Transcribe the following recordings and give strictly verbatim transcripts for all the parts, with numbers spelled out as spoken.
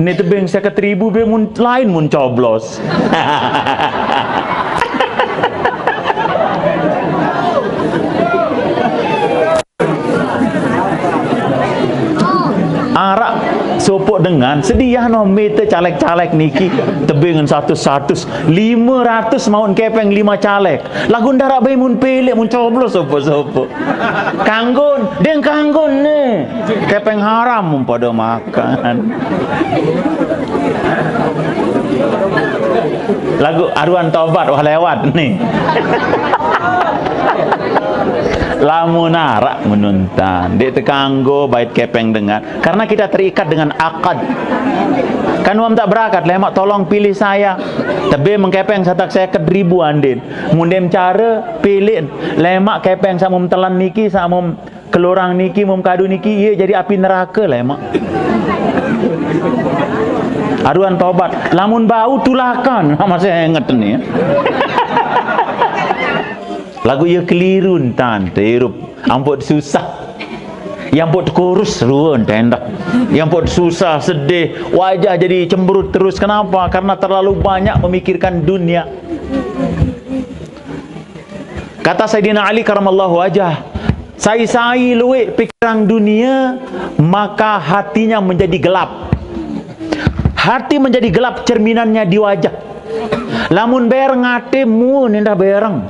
Ni tebeng seket ribu be mun lain mun coblos. Arak sopok dengan sedia no mete caleg-caleg niki tebeng seratus-seratus, lima ratus maun kepeng lima caleg. Lagu ndarak be mun pelek mun coblos sopok-sopok. Kanggon, deng kanggon ne. Kepeng haram mun pada makan. Lagu aruan tobat wah lewat ni. Lamun arak menuntan, dek tekanggo bait kepeng dengan, karena kita terikat dengan akad. Kan wam tak berakat, lemak tolong pilih saya. Tebe mengkepeng satak seket ribu andin. Mundem cara pilih, lemak kepeng samum telan niki, samum kelorang niki, mum kadu niki, iya jadi api neraka lemak. Aruan tobat, lamun bau tulakan, masih inget ni. Lagu iya keliru tan, terup. Ampun susah. Yang pun kurus ruan tendak. Yang pun susah, sedih, wajah jadi cemberut terus. Kenapa? Karena terlalu banyak memikirkan dunia. Kata Sayyidina Ali karamallahu wajah, "Sai-sai luwe pikiran dunia, maka hatinya menjadi gelap." Hati menjadi gelap, cerminannya di wajah. Lamun bereng ate mu nindah bereng.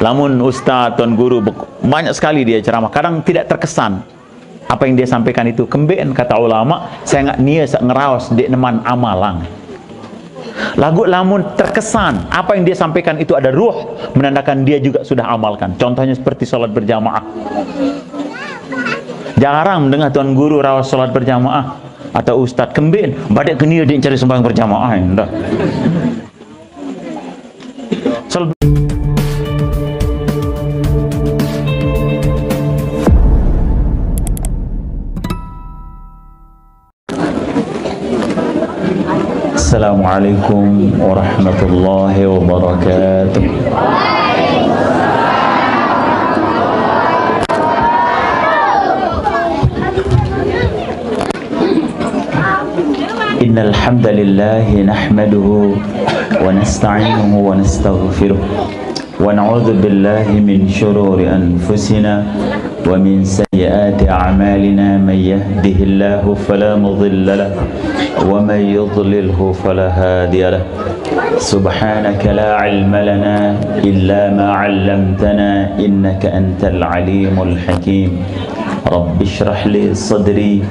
Lamun ustaz, tuan guru, banyak sekali dia ceramah, kadang tidak terkesan apa yang dia sampaikan itu. Kemben kata ulama, saya nggak nia sak ngeraos dek neman amalang. Lagu lamun terkesan apa yang dia sampaikan itu ada ruh, menandakan dia juga sudah amalkan. Contohnya seperti sholat berjamaah. Jarang mendengar tuan guru rawas sholat berjamaah atau ustaz kemben, badek kenia dia cari sembahyang berjamaah, endah. Sel- Assalamualaikum warahmatullahi wabarakatuh. إن الحمد لله نحمده ونستعينه ونستغفره، ونعوذ بالله من شرور أنفسنا ومن سيئات أعمالنا. من يهده الله فلا مضل له، ومن يضلله فلا هادي له. سبحانك لا علم لنا إلا ما علمتنا، إنك أنت العليم الحكيم. رب اشرح لي صدري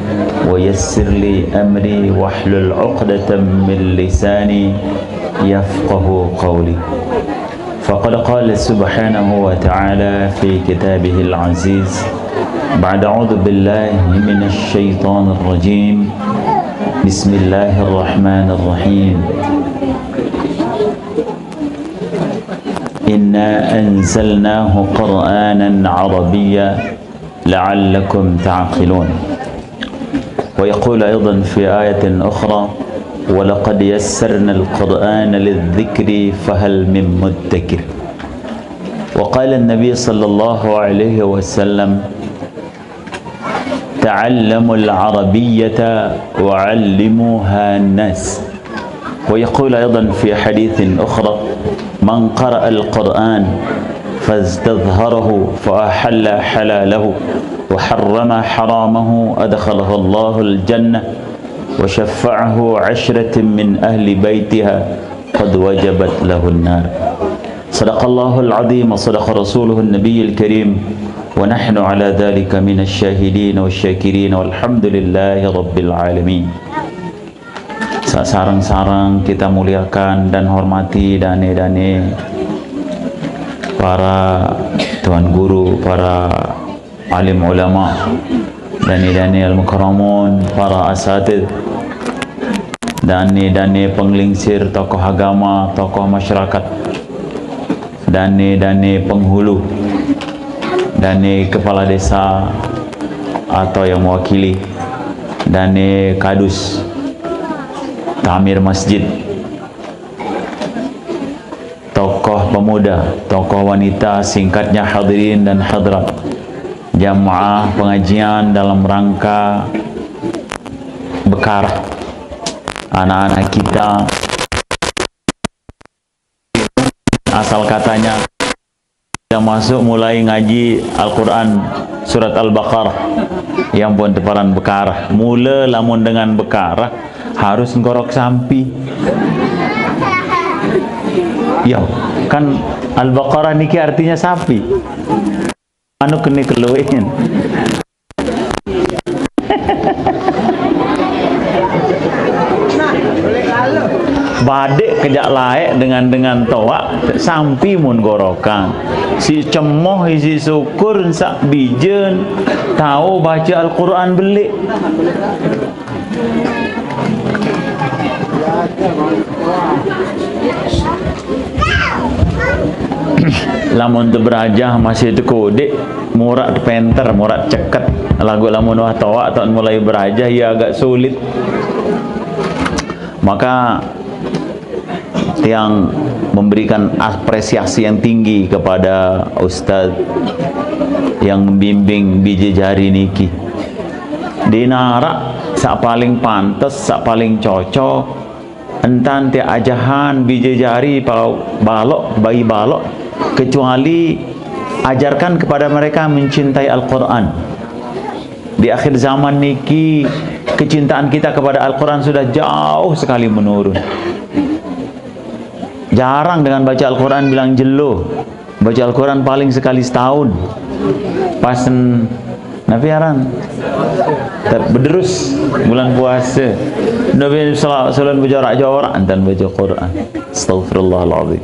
ويسر لي أمري واحلل عقدة من لساني يفقه قولي. فقد قال سبحانه وتعالى في كتابه العزيز بعد أعوذ بالله من الشيطان الرجيم. بسم الله الرحمن الرحيم. إنا أنزلناه قرآنا عربيا لعلكم تعقلون. ويقول أيضا في آية أخرى: ولقد يسرنا القرآن للذكر فهل من مدكر. وقال النبي صلى الله عليه وسلم: تعلموا العربية وعلموها الناس. ويقول أيضا في حديث أخرى: من قرأ القرآن فاستظهره فأحل حلاله وحرم حرامه أدخله الله الجنة وشفعه عشرة من أهل بيتها قد وجبت له النار. صدق الله العظيم وصدق رسوله النبي الكريم، ونحن على ذلك من الشاهدين والشاكرين، والحمد لله رب العالمين. Sa-, sareng-sareng kita muliakan dan hormati dane-dane para tuan guru, para alim ulama, dane-dane al-mukarramun, para asatid, dane-dane penglingsir, tokoh agama, tokoh masyarakat, dane-dane penghulu, dane kepala desa atau yang mewakili, dane kadus, tamir masjid, tokoh pemuda, tokoh wanita, singkatnya hadirin dan hadirat jamaah pengajian dalam rangka Bekar. Anak-anak kita, asal katanya kita masuk mulai ngaji Al-Quran surat Al-Baqarah. Ya ampun, teparan bekar. Mula lamun dengan bekar, harus ngorok sampi. Ya, kan Al-Baqarah niki artinya sapi. Anu kene keluin. Badek kejak laek dengan-dengan toak, sampi mun gorokan. Si cemoh isi syukur sak bijen, tahu baca Al-Quran belik. Lamun tu berajah masih tu kodik, murak tu penter, murak ceket. Lagu lamun wah toak, tak mulai berajah, ia agak sulit. Maka tiang memberikan apresiasi yang tinggi kepada Ustaz yang membimbing biji jari niki. Dinarak sak paling pantes, sak paling cocok, entan tiak ajahan biji jari pa balok, bayi balok, kecuali ajarkan kepada mereka mencintai Al-Quran. Di akhir zaman niki, kecintaan kita kepada Al-Quran sudah jauh sekali menurun. Jarang dengan baca Al-Quran bilang jelo. Baca Al-Quran paling sekali setahun. Pasen napi aran? Bederus bulan puasa. Nabi sallallahu alaihi wasallam bejorak-jorak entan baca Quran. Astagfirullahaladzim.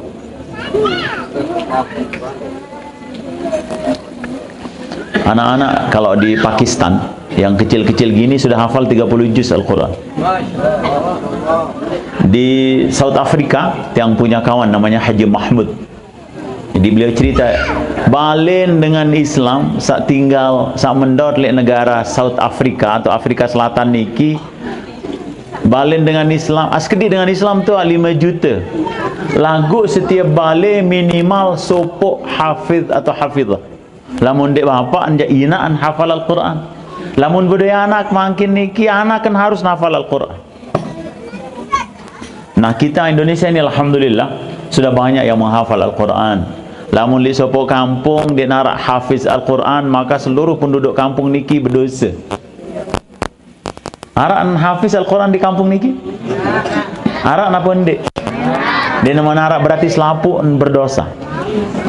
Anak-anak kalau di Pakistan yang kecil-kecil gini sudah hafal tiga puluh juz Al-Quran. Di South Africa, yang punya kawan namanya Haji Mahmud. Jadi beliau cerita, balen dengan Islam, sak tinggal, sak mendot lek negara South Africa atau Afrika Selatan niki, balen dengan Islam, askedi dengan Islam tu lima juta. Lagu setiap bale minimal sopok hafiz atau hafizah. Lamun dek bapak, nja inaan hafal Al-Quran. Lamun budaya anak makin niki, anak kan harus nafal Al-Quran. Nah, kita Indonesia ini alhamdulillah sudah banyak yang menghafal Al-Quran. Lamun di sopo kampung di narak hafiz Al-Quran, maka seluruh penduduk kampung niki berdosa. Arak hafiz Al-Quran di kampung niki? Arak napa ndik? Di nama arak berarti selapuq berdosa.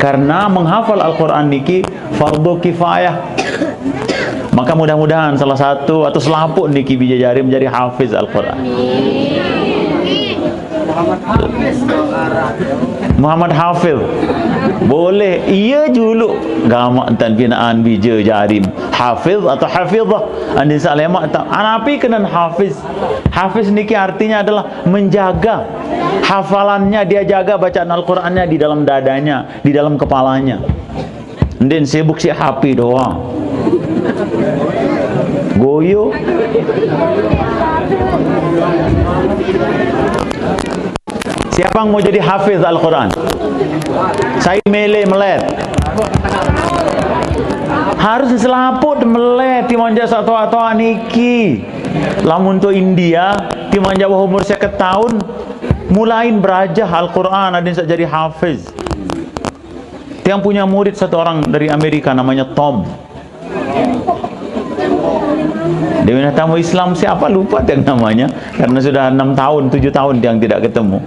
Karena menghafal Al-Quran niki fardu kifayah. Maka mudah-mudahan salah satu atau selapuq niki biji jari menjadi hafiz Al-Quran. Muhammad Hafiz. Boleh. Ia juluk gamaq entan binaan bija jarim. Hafiz atau hafizah. Andin salemaq tak. Anapi kenan hafiz? Hafiz niki artinya adalah menjaga hafalannya, dia jaga bacaan Al-Qurannya di dalam dadanya, di dalam kepalanya. Ndin sibuk si H P doang. Goyo. Siapa yang mau jadi hafiz Al-Quran? Saya milih melet. Harus selaput melet, timanjak satu atau niki. Lamun tu India, timanjak umur seket tahun, mulain berajah Al-Quran, ada yang jadi hafiz. Tiang punya murid satu orang dari Amerika, namanya Tom. Dia punya tamu Islam siapa, lupa tiang namanya, karena sudah enam tahun, tujuh tahun tiang tidak ketemu.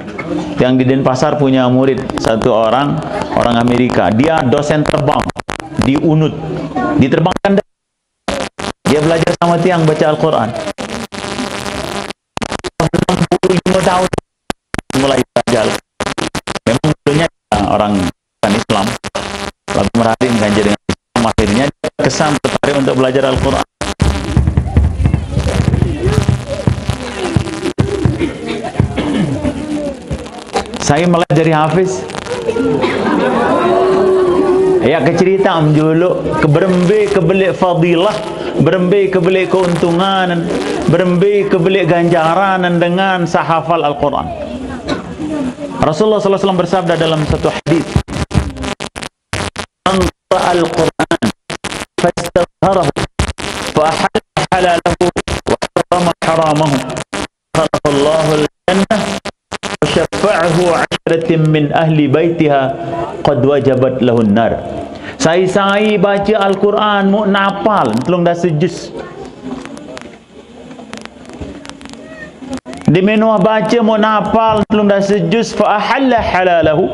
Tiang di Denpasar punya murid satu orang, orang Amerika. Dia dosen terbang di unut. Diterbangkan, dia belajar sama tiang baca Al-Quran. Enam puluh lima tahun mulai belajar. Memang dulunya orang bukan Islam, lalu merhatiin ganjil dengan Islam, akhirnya dia kesan tertarik untuk belajar Al-Quran. Saya malah jadi hafiz. Ya, kecerita menjuluk, keberembe kebelik fadilah, berembe kebelik keuntungan, berembe kebelik ganjaran dengan sahafal Al-Quran. Rasulullah sallallahu alaihi wasallam bersabda dalam satu hadis, "Man qara'a al-Qur'an fastadhharahu fa ahalla halalahu wa harrama haram." haramahu. Adkhalahullahu al-jannah wa syafa'ahu 'asharatin min ahli baitiha qad wajabat lahun nar. Sai-sai baca Al-Quran mu napal telung dasa juz. Di menoa baca mu napal telung dasa juz, fa ahalla halalahu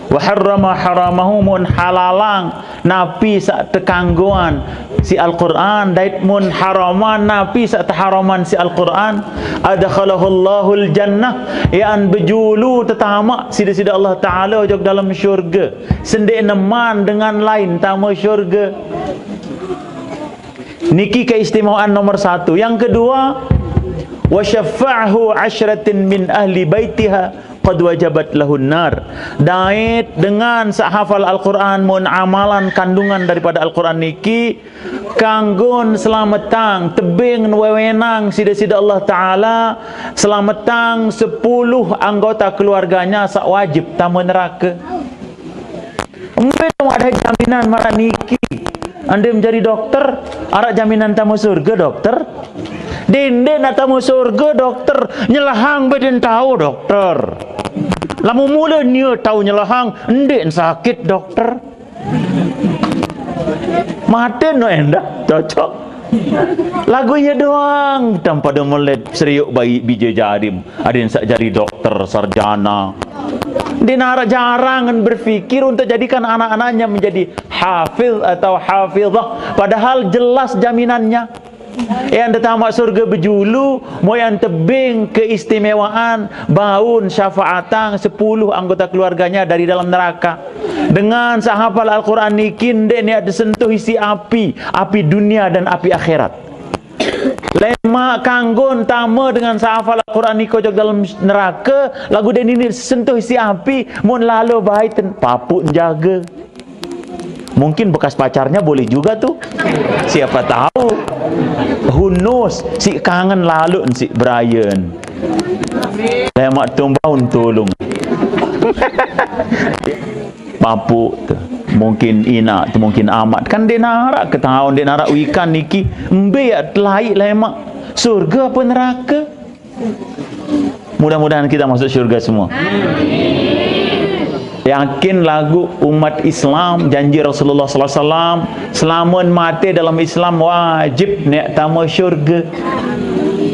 wa harrama haramahu, mun halalang napi sak tekangguan si Al-Quran, dait mun haraman napi sak teharaman si Al-Quran, adkhalahullahu al-jannah, ian bejulu tetamak sida-sida Allah Ta'ala jok dalam syurga. Sende neman dengan lain tama syurga. Niki keistimewaan nomor satu. Yang kedua, wa syafa'ahu 'asharatin min ahli baitiha qad wajabat lahun nar. Dait dengan sak hafal Al-Quran mun amalan kandungan daripada Al-Quran niki, kanggon selametang, tebing wewenang sida-sida Allah Ta'ala, selametang sepuluh anggota keluarganya sak wajib tama neraka. Embe tu ada jaminan marah niki. Ande menjadi doktor, arak jaminan tama surga doktor. Dende nak tama surga doktor, nyelahang beden tahu doktor. Lamu mula nia tahu nyelahang, ende sakit doktor. Mate no endah, cocok. Lagu iya doang, tanpa dia melet seriuk baik bija jarim. Ada yang sak jadi doktor, sarjana. Dia narak jarang berfikir untuk jadikan anak-anaknya menjadi hafiz atau hafizah. Padahal jelas jaminannya. Yang tetamak surga bejulu, moyan tebing keistimewaan, baun syafaatang sepuluh anggota keluarganya dari dalam neraka. Dengan sahafal Al-Quran niki, ndek niat disentuh isi api, api dunia dan api akhirat. Lemak kanggon tama dengan sahafal Al-Quran niko jok dalam neraka, lagu den ini sentuh isi api, mun lalo baiten papuk jaga. Mungkin bekas pacarnya boleh juga tuh. Siapa tahu. Who knows? Si kangen lalu si Brian. Lemak tumbaun tulung. Papuk tu. Mungkin ina tu, mungkin amat. Kan dia narak ketahuan, dia narak wikan niki. Mbe ya telai lemak. Surga apa neraka? Mudah-mudahan kita masuk syurga semua. Yakin lagu umat Islam, janji Rasulullah sallallahu alaihi wasallam, selamun mati dalam Islam wajib nek tama syurga.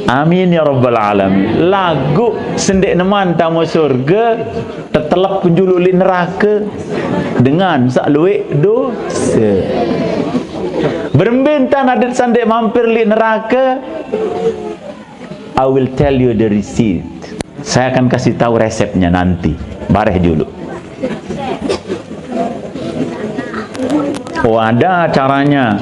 Amin ya rabbal alamin. Lagu sendek neman tama syurga, tetelep penjulu li neraka dengan sak luik dosa. Berembin tan adat sandek mampir li neraka. I will tell you the receipt. Saya akan kasih tahu resepnya nanti. Bareh dulu. Oh, ada caranya.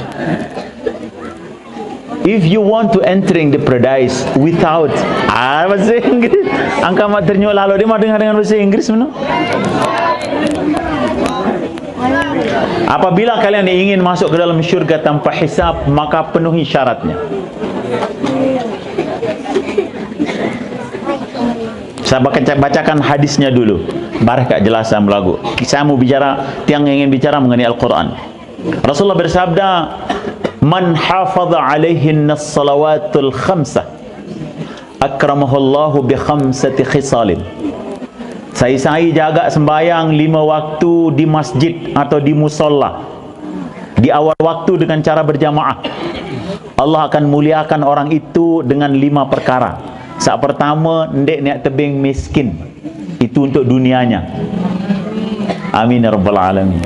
If you want to entering the paradise without, ah, bahasa Inggris. Angka mak ternyok lalu dia mau dengar dengan bahasa Inggris mana? Apabila kalian ingin masuk ke dalam syurga tanpa hisab, maka penuhi syaratnya. Saya baca, bacakan hadisnya dulu. Bareh kak jelasan lagu. Saya mau bicara, tiang ingin bicara mengenai Al-Quran. Rasulullah bersabda, "Man hafadha alaihin salawatul khamsah, akramahullahu bi khamsati khisalin." Sai-sai jaga sembahyang lima waktu di masjid atau di musola di awal waktu dengan cara berjamaah, Allah akan muliakan orang itu dengan lima perkara. Sak pertama, ndek niat tebing miskin. Itu untuk dunianya. Amin ya rabbal alamin.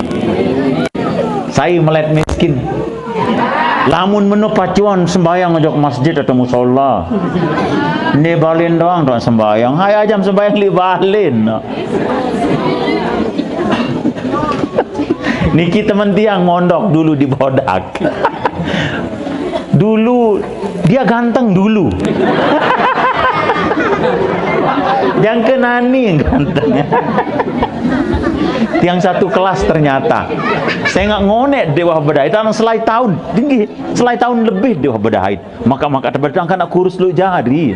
Saya melet miskin. Lamun menu pacuan sembahyang ojok masjid atau musola. Ni balin doang doang sembahyang. Hai ajam sembahyang li balin. Niki temen tiang mondok dulu di Bodak. Dulu dia ganteng dulu. Jangka nani yang ganteng. Tiang satu kelas ternyata. Saya nggak ngonek dewah bedai. Tanah selai tahun. Tinggi. Selai tahun lebih dewah bedai. Maka-maka terbedang kan kurus lu jari.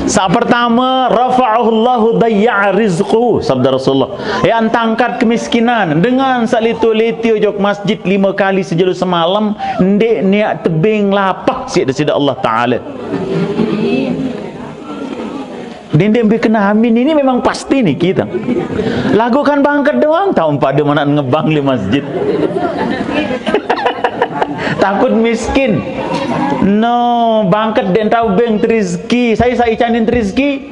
Sa pertama, rafa'ahullahu dayya'a rizquhu, sabda Rasulullah. Yang tangkat kemiskinan dengan salitu-litu ojok masjid lima kali sejelo semalam, ndeq niat tebeng lapah siq deside Allah Taala. Ndeq mbe kena amin, ini memang pasti nih kita. Laguq kan bangket doang, tao pade manaq ngebang leq masjid. Takut miskin. No, bangket ndeq tao beng terizki. Sai saq icanin terizki?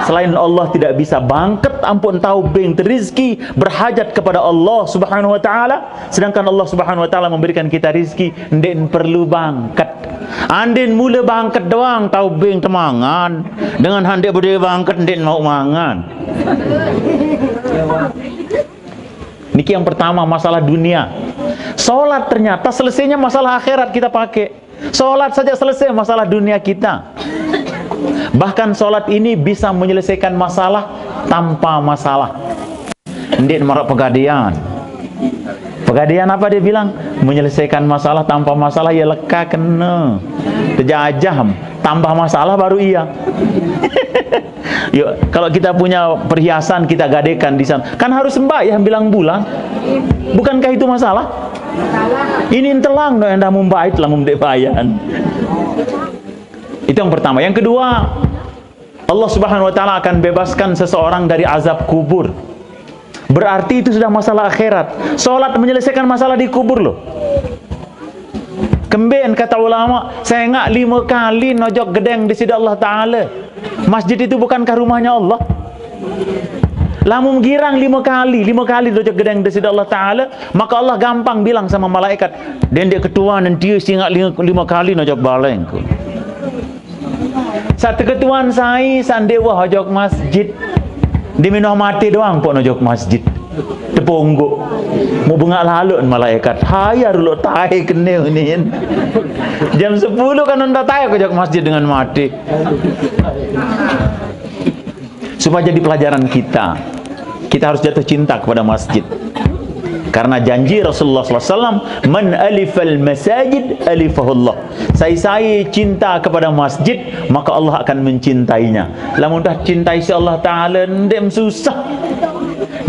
Selain Allah tidak bisa bangket, ampoq tao beng terizki, berhajat kepada Allah Subhanahu wa Ta'ala, sedangkan Allah Subhanahu wa Ta'ala memberikan kita rizki, ndeq perlu bangket. Andin mule bangket doang, tao beng temangan. Dengan handeq bedoe bangket, ndeq mauq mangan. Niki yang pertama, masalah dunia. Sholat ternyata selesainya masalah akhirat kita pakai. Sholat saja selesai masalah dunia kita. Bahkan sholat ini bisa menyelesaikan masalah tanpa masalah. Ndeq maraq pegadean. Pegadean apa dia bilang? Menyelesaikan masalah tanpa masalah, ya leka kena. Tejajah, tambah masalah baru iya. Yuk, kalau kita punya perhiasan, kita gadekan di sana. Kan harus sembahyang bilang bulan. Bukankah itu masalah? Ini entelang no endah mumbait lamun ndeq bayan. Itu yang pertama. Yang kedua, Allah Subhanahu wa Ta'ala akan bebaskan seseorang dari azab kubur. Berarti itu sudah masalah akhirat. Sholat menyelesaikan masalah di kubur loh. Kemben kata ulama, sengaq lima kali nojok gedeng deside Allah Taala. Masjid itu bukankah rumahnya Allah? Lamun girang lima kali, lima kali nojok gedeng deside Allah Taala, maka Allah gampang bilang sama malaikat, "Dendeq ketuan entie sengaq lima, lima kali nojok balengku." Saq teketuan sai, saq ndeq wah ojok masjid. Ndeq minoh mate doang pok nojok masjid. Teponggoq. Mau bengaq laloq malaikat. Hai, aru loq tae kene unin. Jam sepuluh kan nonda tae ojok masjid dengan mate. Supaya jadi pelajaran kita. Kita harus jatuh cinta kepada masjid. Karena janji Rasulullah sallallahu alaihi wasallam, "Man alifal masajid alifahullah." Sai-sai cinta kepada masjid, maka Allah akan mencintainya. Lamun dah cintai si Allah Taala, ndeq susah.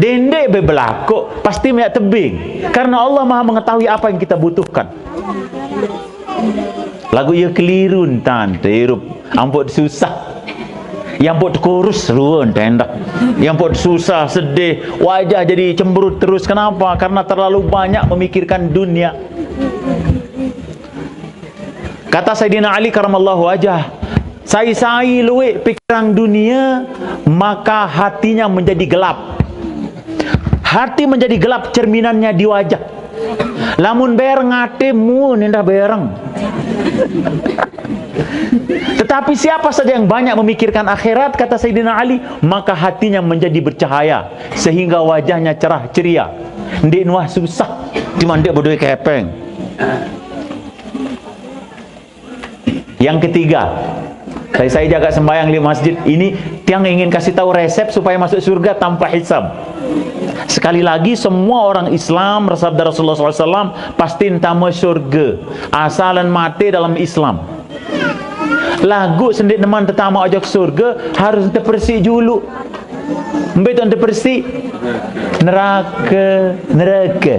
Dendeq be belakoq, pasti meaq tebing. Karena Allah Maha mengetahui apa yang kita butuhkan. Laguq ye keliru ntan, irup. Ampoq susah. Ye ampoq kurus, ruen tendak. Ye ampoq susah, sedih, wajah jadi cemberut terus. Kenapa? Karena terlalu banyak memikirkan dunia. Kata Sayyidina Ali karamallahu wajah, "Sai-sai lueq pikiran dunia, maka hatinya menjadi gelap." Hati menjadi gelap, cerminannya di wajah. Lamun bereng ate, mu nindah bereng. Tetapi siapa saja yang banyak memikirkan akhirat, kata Sayyidina Ali, maka hatinya menjadi bercahaya, sehingga wajahnya cerah ceria. Ndeq nuah susah, cuma ndeq bedoe kepeng. Yang ketiga, saya, saya jaga sembahyang di masjid ini, tiang ingin kasih tahu resep supaya masuk surga tanpa hisab. Sekali lagi, semua orang Islam, sabda Rasulullah sallallahu alaihi wasallam, pasti entama surga. Asalan mate dalam Islam. Laguq sendeq neman tetama ojok surga, harus tepersik julu. Mbe tuan tepersik? Neraka, neraka.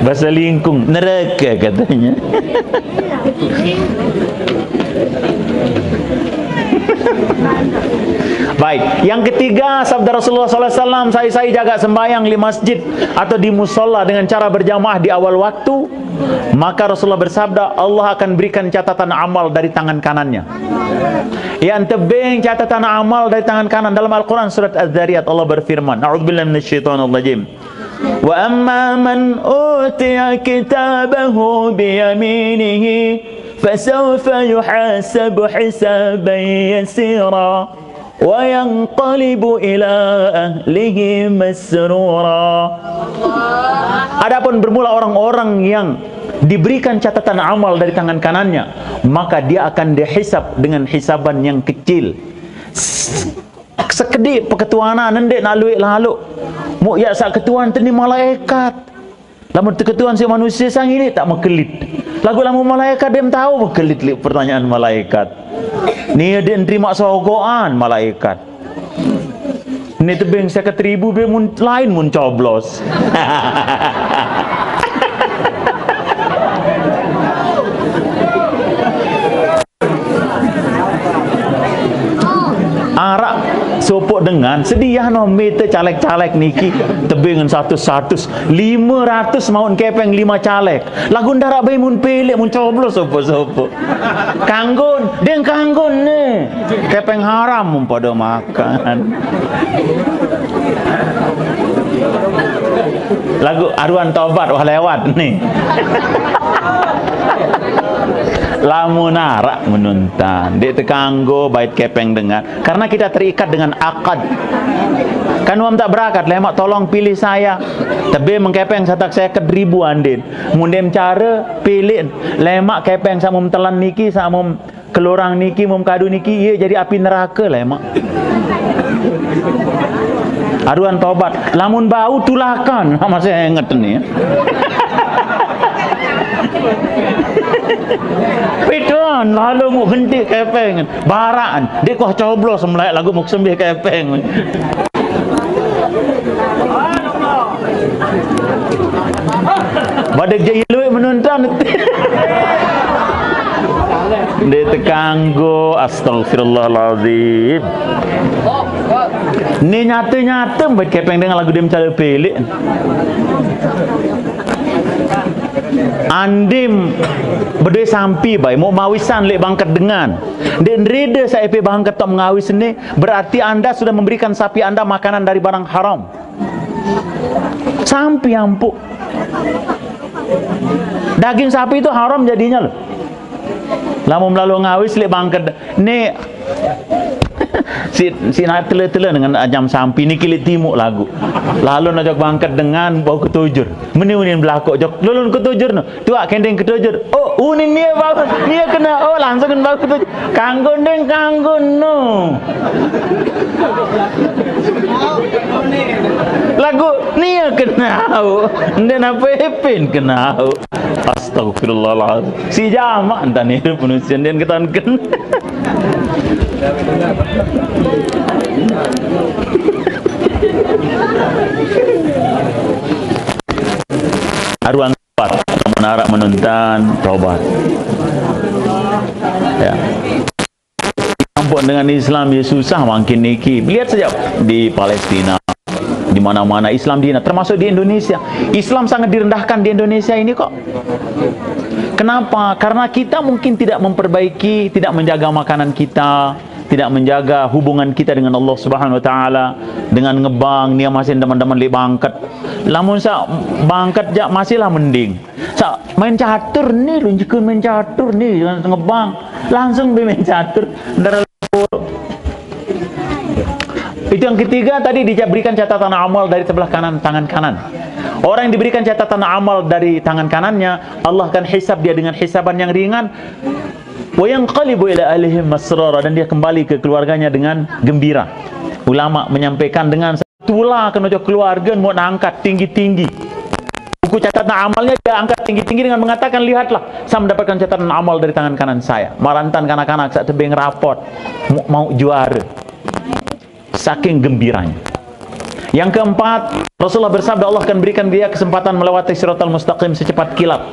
Bahasa lingkung, neraka katanya. Baik, yang ketiga, sabda Rasulullah sallallahu alaihi wasallam, sai-sai jaga sembahyang di masjid atau di musola dengan cara berjamaah di awal waktu, maka Rasulullah bersabda, Allah akan berikan catatan amal dari tangan kanannya. Yang tebeng catatan amal dari tangan kanan. Dalam Al-Quran surat Az-Zariyat Allah berfirman, "A'udzubillahi minasyaitonirrajim. Wa amma man utiya kitabahu biyaminihi fasawfa yuhasabu hisaban yasira wa yanqalibu ila ahlihi masrura." Adapun bermula orang-orang yang diberikan catatan amal dari tangan kanannya, maka dia akan dihisab dengan hisaban yang kecil. Sekediq peketuanan, ndeq naq lueq laloq. Muq yaq saq ketuan teni malaikat. Lamun teketuan siq manusie, sang ini tak mekelit. Laguq lamun malaekat dem tao bekelit leq pertanyaan malaekat. Ni de nerima sogoan malaekat. Ni tebeng seket ribu be mun lain mun coblos. Araq sopoq dengan sediah no mete caleg-caleg niki tebingen satus-satus, lime ratus mauq kepeng lima caleg. Laguq ndaraq bae mun pileq, mun coblos sopoq-sopoq. Kanggon, deng kanggon ne. Kepeng haram mun pade makan. Laguq aruan tobat wah lewat ni. Lamun araq menuntan, ndeq tekanggo bait kepeng dengan, karena kita terikat dengan akad. Kan wah ndeq berakat, lemaq tolong pilih saya. Tebeng kepeng satak seket ribu andin. Mun dem care pileq, lemaq kepeng saq mum telan niki, saq mum kelorang niki, mum kadu niki, ie jari api nerake lemaq. Aruan tobat. Lamun bau tulakan, masih inget ni. Pidan, lalu mu genti kepeng. Baraan, ndeq kuah coblos meleq laguq muk sembih kepeng. Badek jaq iluq menuntan. Ndeq tekanggo, astagfirullahalazim. Ni nyate-nyate bait kepeng dengan laguq dem care pileq. Andin bedoe sampi bae, mauq mawisan leq bangket dengan. Ndeq nrede saq epe bangket toq mengawis ni, berarti Anda sudah memberikan sapi Anda makanan dari barang haram. Sampi ampuq. Daging sapi itu haram jadinya, loh. Lamun melalo ngawis leq bangket, ni si, si na tele-tele dengan ajam sampi niki leq timuq laguq. Lalo najok bangket dengan bau ketujur. Meni unin belakoq jok, lolon ketujur no. Tuaq kendeng ketujur. Oh, unin nie bau, nie kene. Oh, langsung bau ketujur. Kanggo ndeng, kanggo no. Laguq nie kenau. Ndeng nape epin kenau. Astagfirullahalazim. Si jamaq entan idup manusie ndeng ketanken. Aruan tobat, lamun araq menuntan, tobat. Ya. Ampoq dengan Islam, ya susah mangkin niki. Lihat saja di Palestina, di mana-mana Islam dihina, termasuk di Indonesia. Islam sangat direndahkan di Indonesia ini kok. Kenapa? Karena kita mungkin tidak memperbaiki, tidak menjaga makanan kita, tidak menjaga hubungan kita dengan Allah Subhanahu wa Ta'ala, dengan ngebang, nia masih teman-teman leq bangket. Lamun saq bangket jaq masih lah mending. Saq main catur ni, lunjukun main catur ni, ngebang. Langsung be main catur. Ntar itu yang ketiga tadi diberikan catatan amal dari sebelah kanan, tangan kanan. Orang yang diberikan catatan amal dari tangan kanannya, Allah akan hisab dia dengan hisaban yang ringan. Wa yanqalibu ila ahlihi masrura, dan dia kembali ke keluarganya dengan gembira. Ulama menyampaikan dengan tula kena ojok keluarga mau angkat tinggi-tinggi. Buku catatan amalnya dia angkat tinggi-tinggi dengan mengatakan, "Lihatlah, saya mendapatkan catatan amal dari tangan kanan saya." Marantan kanak-kanak saq tebeng rapot, mau, mau juara. Saking gembiranya. Yang keempat, Rasulullah bersabda, Allah akan berikan dia kesempatan melewati siratal mustaqim secepat kilat.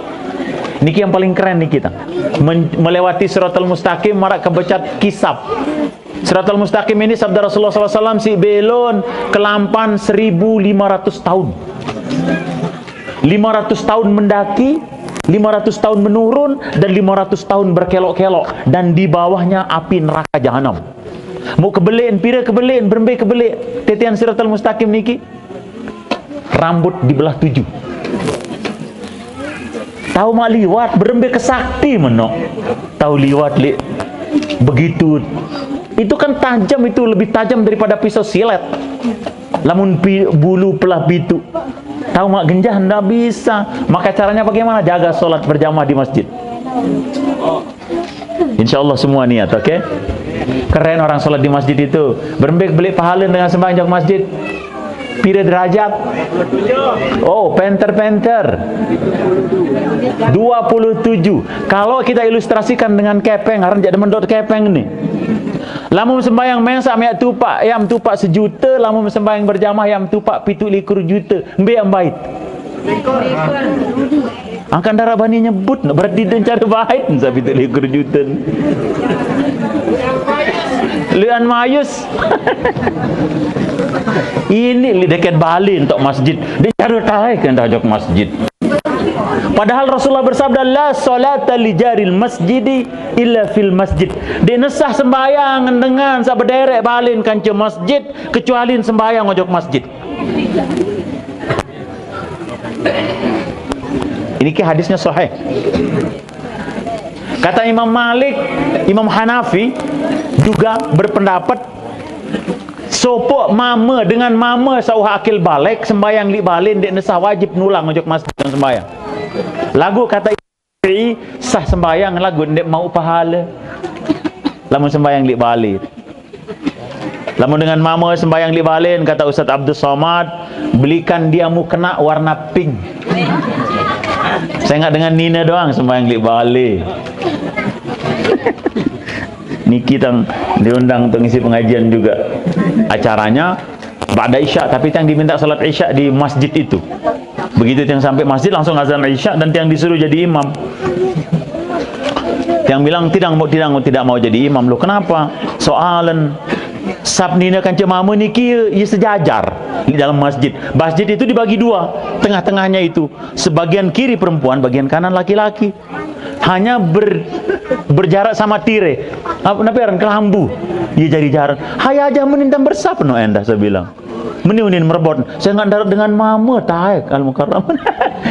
Niki yang paling keren nih kita. Men-, melewati siratal mustaqim maraq kebecat kisap. Siratal mustaqim ini, sabda Rasulullah sallallahu alaihi wasallam, siq belon kelampan seribu lima ratus tahun. Lima ratus tahun mendaki, lima ratus tahun menurun, dan lima ratus tahun berkelok-kelok. Dan di bawahnya api neraka jahanam. Mau kebeleqn, pire kebeleqn, berembe kebeleq tetean siratal mustaqim niki? Rambut dibelah tujuh. Tao maq liwat, berembe kesakti menoq. Tao liwat leq begitu. Itu kan tajam, itu lebih tajam daripada pisau silet. Lamun pi-, bulu pelah pitu. Tao maq genjah, ndak bisa. Maka caranya bagaimana? Jaga sholat berjamaah di masjid. Insya Allah semua niat, oke? Keren orang sholat di masjid itu. Berembe beleq pahale dengan sembahyang jok masjid. Pira derajat? Oh, penter-penter. Dua puluh tujuh. Kalau kita ilustrasikan dengan kepeng, aran jadi mendot kepeng nih. Lamun sembahyang mengsa miak tupak, yam tupak sejuta, lamun sembahyang berjamaah yam tupak pitu likur juta. Mbe ambait. Angkan dara bani nyebut, berarti dia cara bait, sabi tu likur juta. Lian mayus. Ini li deket Bali untuk masjid. Dia cara tarik yang dah masjid. Padahal Rasulullah bersabda, "La salata li jaril masjidi illa fil masjid." Dia nesah sembahyang dengan sabi derek balin kanca masjid, kecuali sembahyang ojok masjid. Ini ke hadisnya sahih. Kata Imam Malik, Imam Hanafi juga berpendapat, sopok mama dengan mama sauh akil balek sembahyang li balin dek nesah wajib nulang ojok masjid dan sembahyang. Lagu kata Syafi'i, sah sembahyang lagu dek mau pahala. Lamun sembahyang li balin. Lamun dengan mama sembahyang li balin, kata Ustaz Abdul Somad, belikan dia mukena warna pink. Saya ingat dengan Nina doang sembahyang li balin. Niki tang diundang untuk ngisi pengajian juga. Acaranya ba'da Isya, tapi yang diminta salat Isya di masjid itu. Begitu yang sampai masjid, langsung azan Isya dan yang disuruh jadi imam. Yang bilang tidak mau, tidak mau, tidak mau jadi imam. Loh, kenapa? Soalen sab nina kanca mama niki, ya, sejajar di dalam masjid. Masjid itu dibagi dua, tengah-tengahnya itu sebagian kiri perempuan, bagian kanan laki-laki. Hanya ber, berjarak sama tire. Apa, apa aran kelambu? Ya, jadi jarak. Hai aja menintang bersap no endah, saya bilang. Meni unin merebot. Saya nggak darat dengan mama, taek Al Mukarram.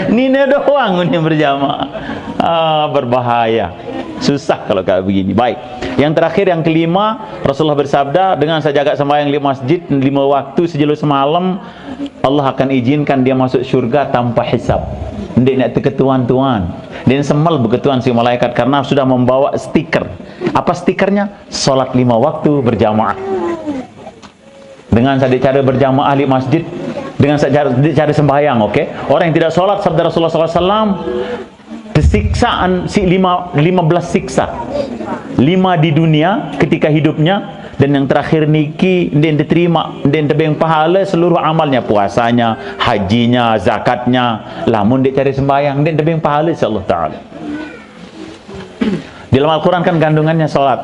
Nina doang unin berjamaah. Ah, berbahaya. Susah kalau kayak begini. Baik. Yang terakhir, yang kelima, Rasulullah bersabda, dengan saya jaga sembahyang di masjid lima waktu sejelo semalam, Allah akan izinkan dia masuk surga tanpa hisab. Ndik nak teketuan-tuan. Dan semal beketuan si malaikat karena sudah membawa stiker. Apa stikernya? Salat lima waktu berjamaah. Dengan sadik cara berjamaah di masjid, dengan sadik cara, sadik cara sembahyang, oke? Orang yang tidak salat, sabda Rasulullah sallallahu alaihi wasallam, tersiksaan si lima, lima belas siksa. Lima di dunia ketika hidupnya, dan yang terakhir niki, ndik diterima, ndik tebeng pahala seluruh amalnya, puasanya, hajinya, zakatnya, lamun ndik cari sembahyang, ndik tebeng pahala, insyaallah taala. Di dalam Al-Quran kan kandungannya salat.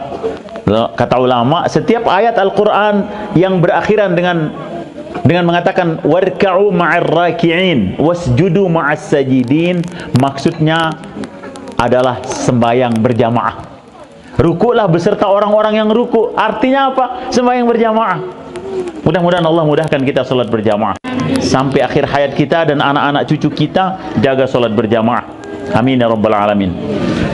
Kata ulama, setiap ayat Al-Quran yang berakhiran dengan dengan mengatakan, "Warka'u ma'ar raki'in, wasjudu ma'as sajidin," maksudnya adalah sembahyang berjamaah. Rukuklah beserta orang-orang yang rukuk. Artinya apa? Sembahyang berjamaah. Mudah-mudahan Allah mudahkan kita salat berjamaah. Sampai akhir hayat kita dan anak-anak cucu kita jaga salat berjamaah. Amin ya rabbal alamin.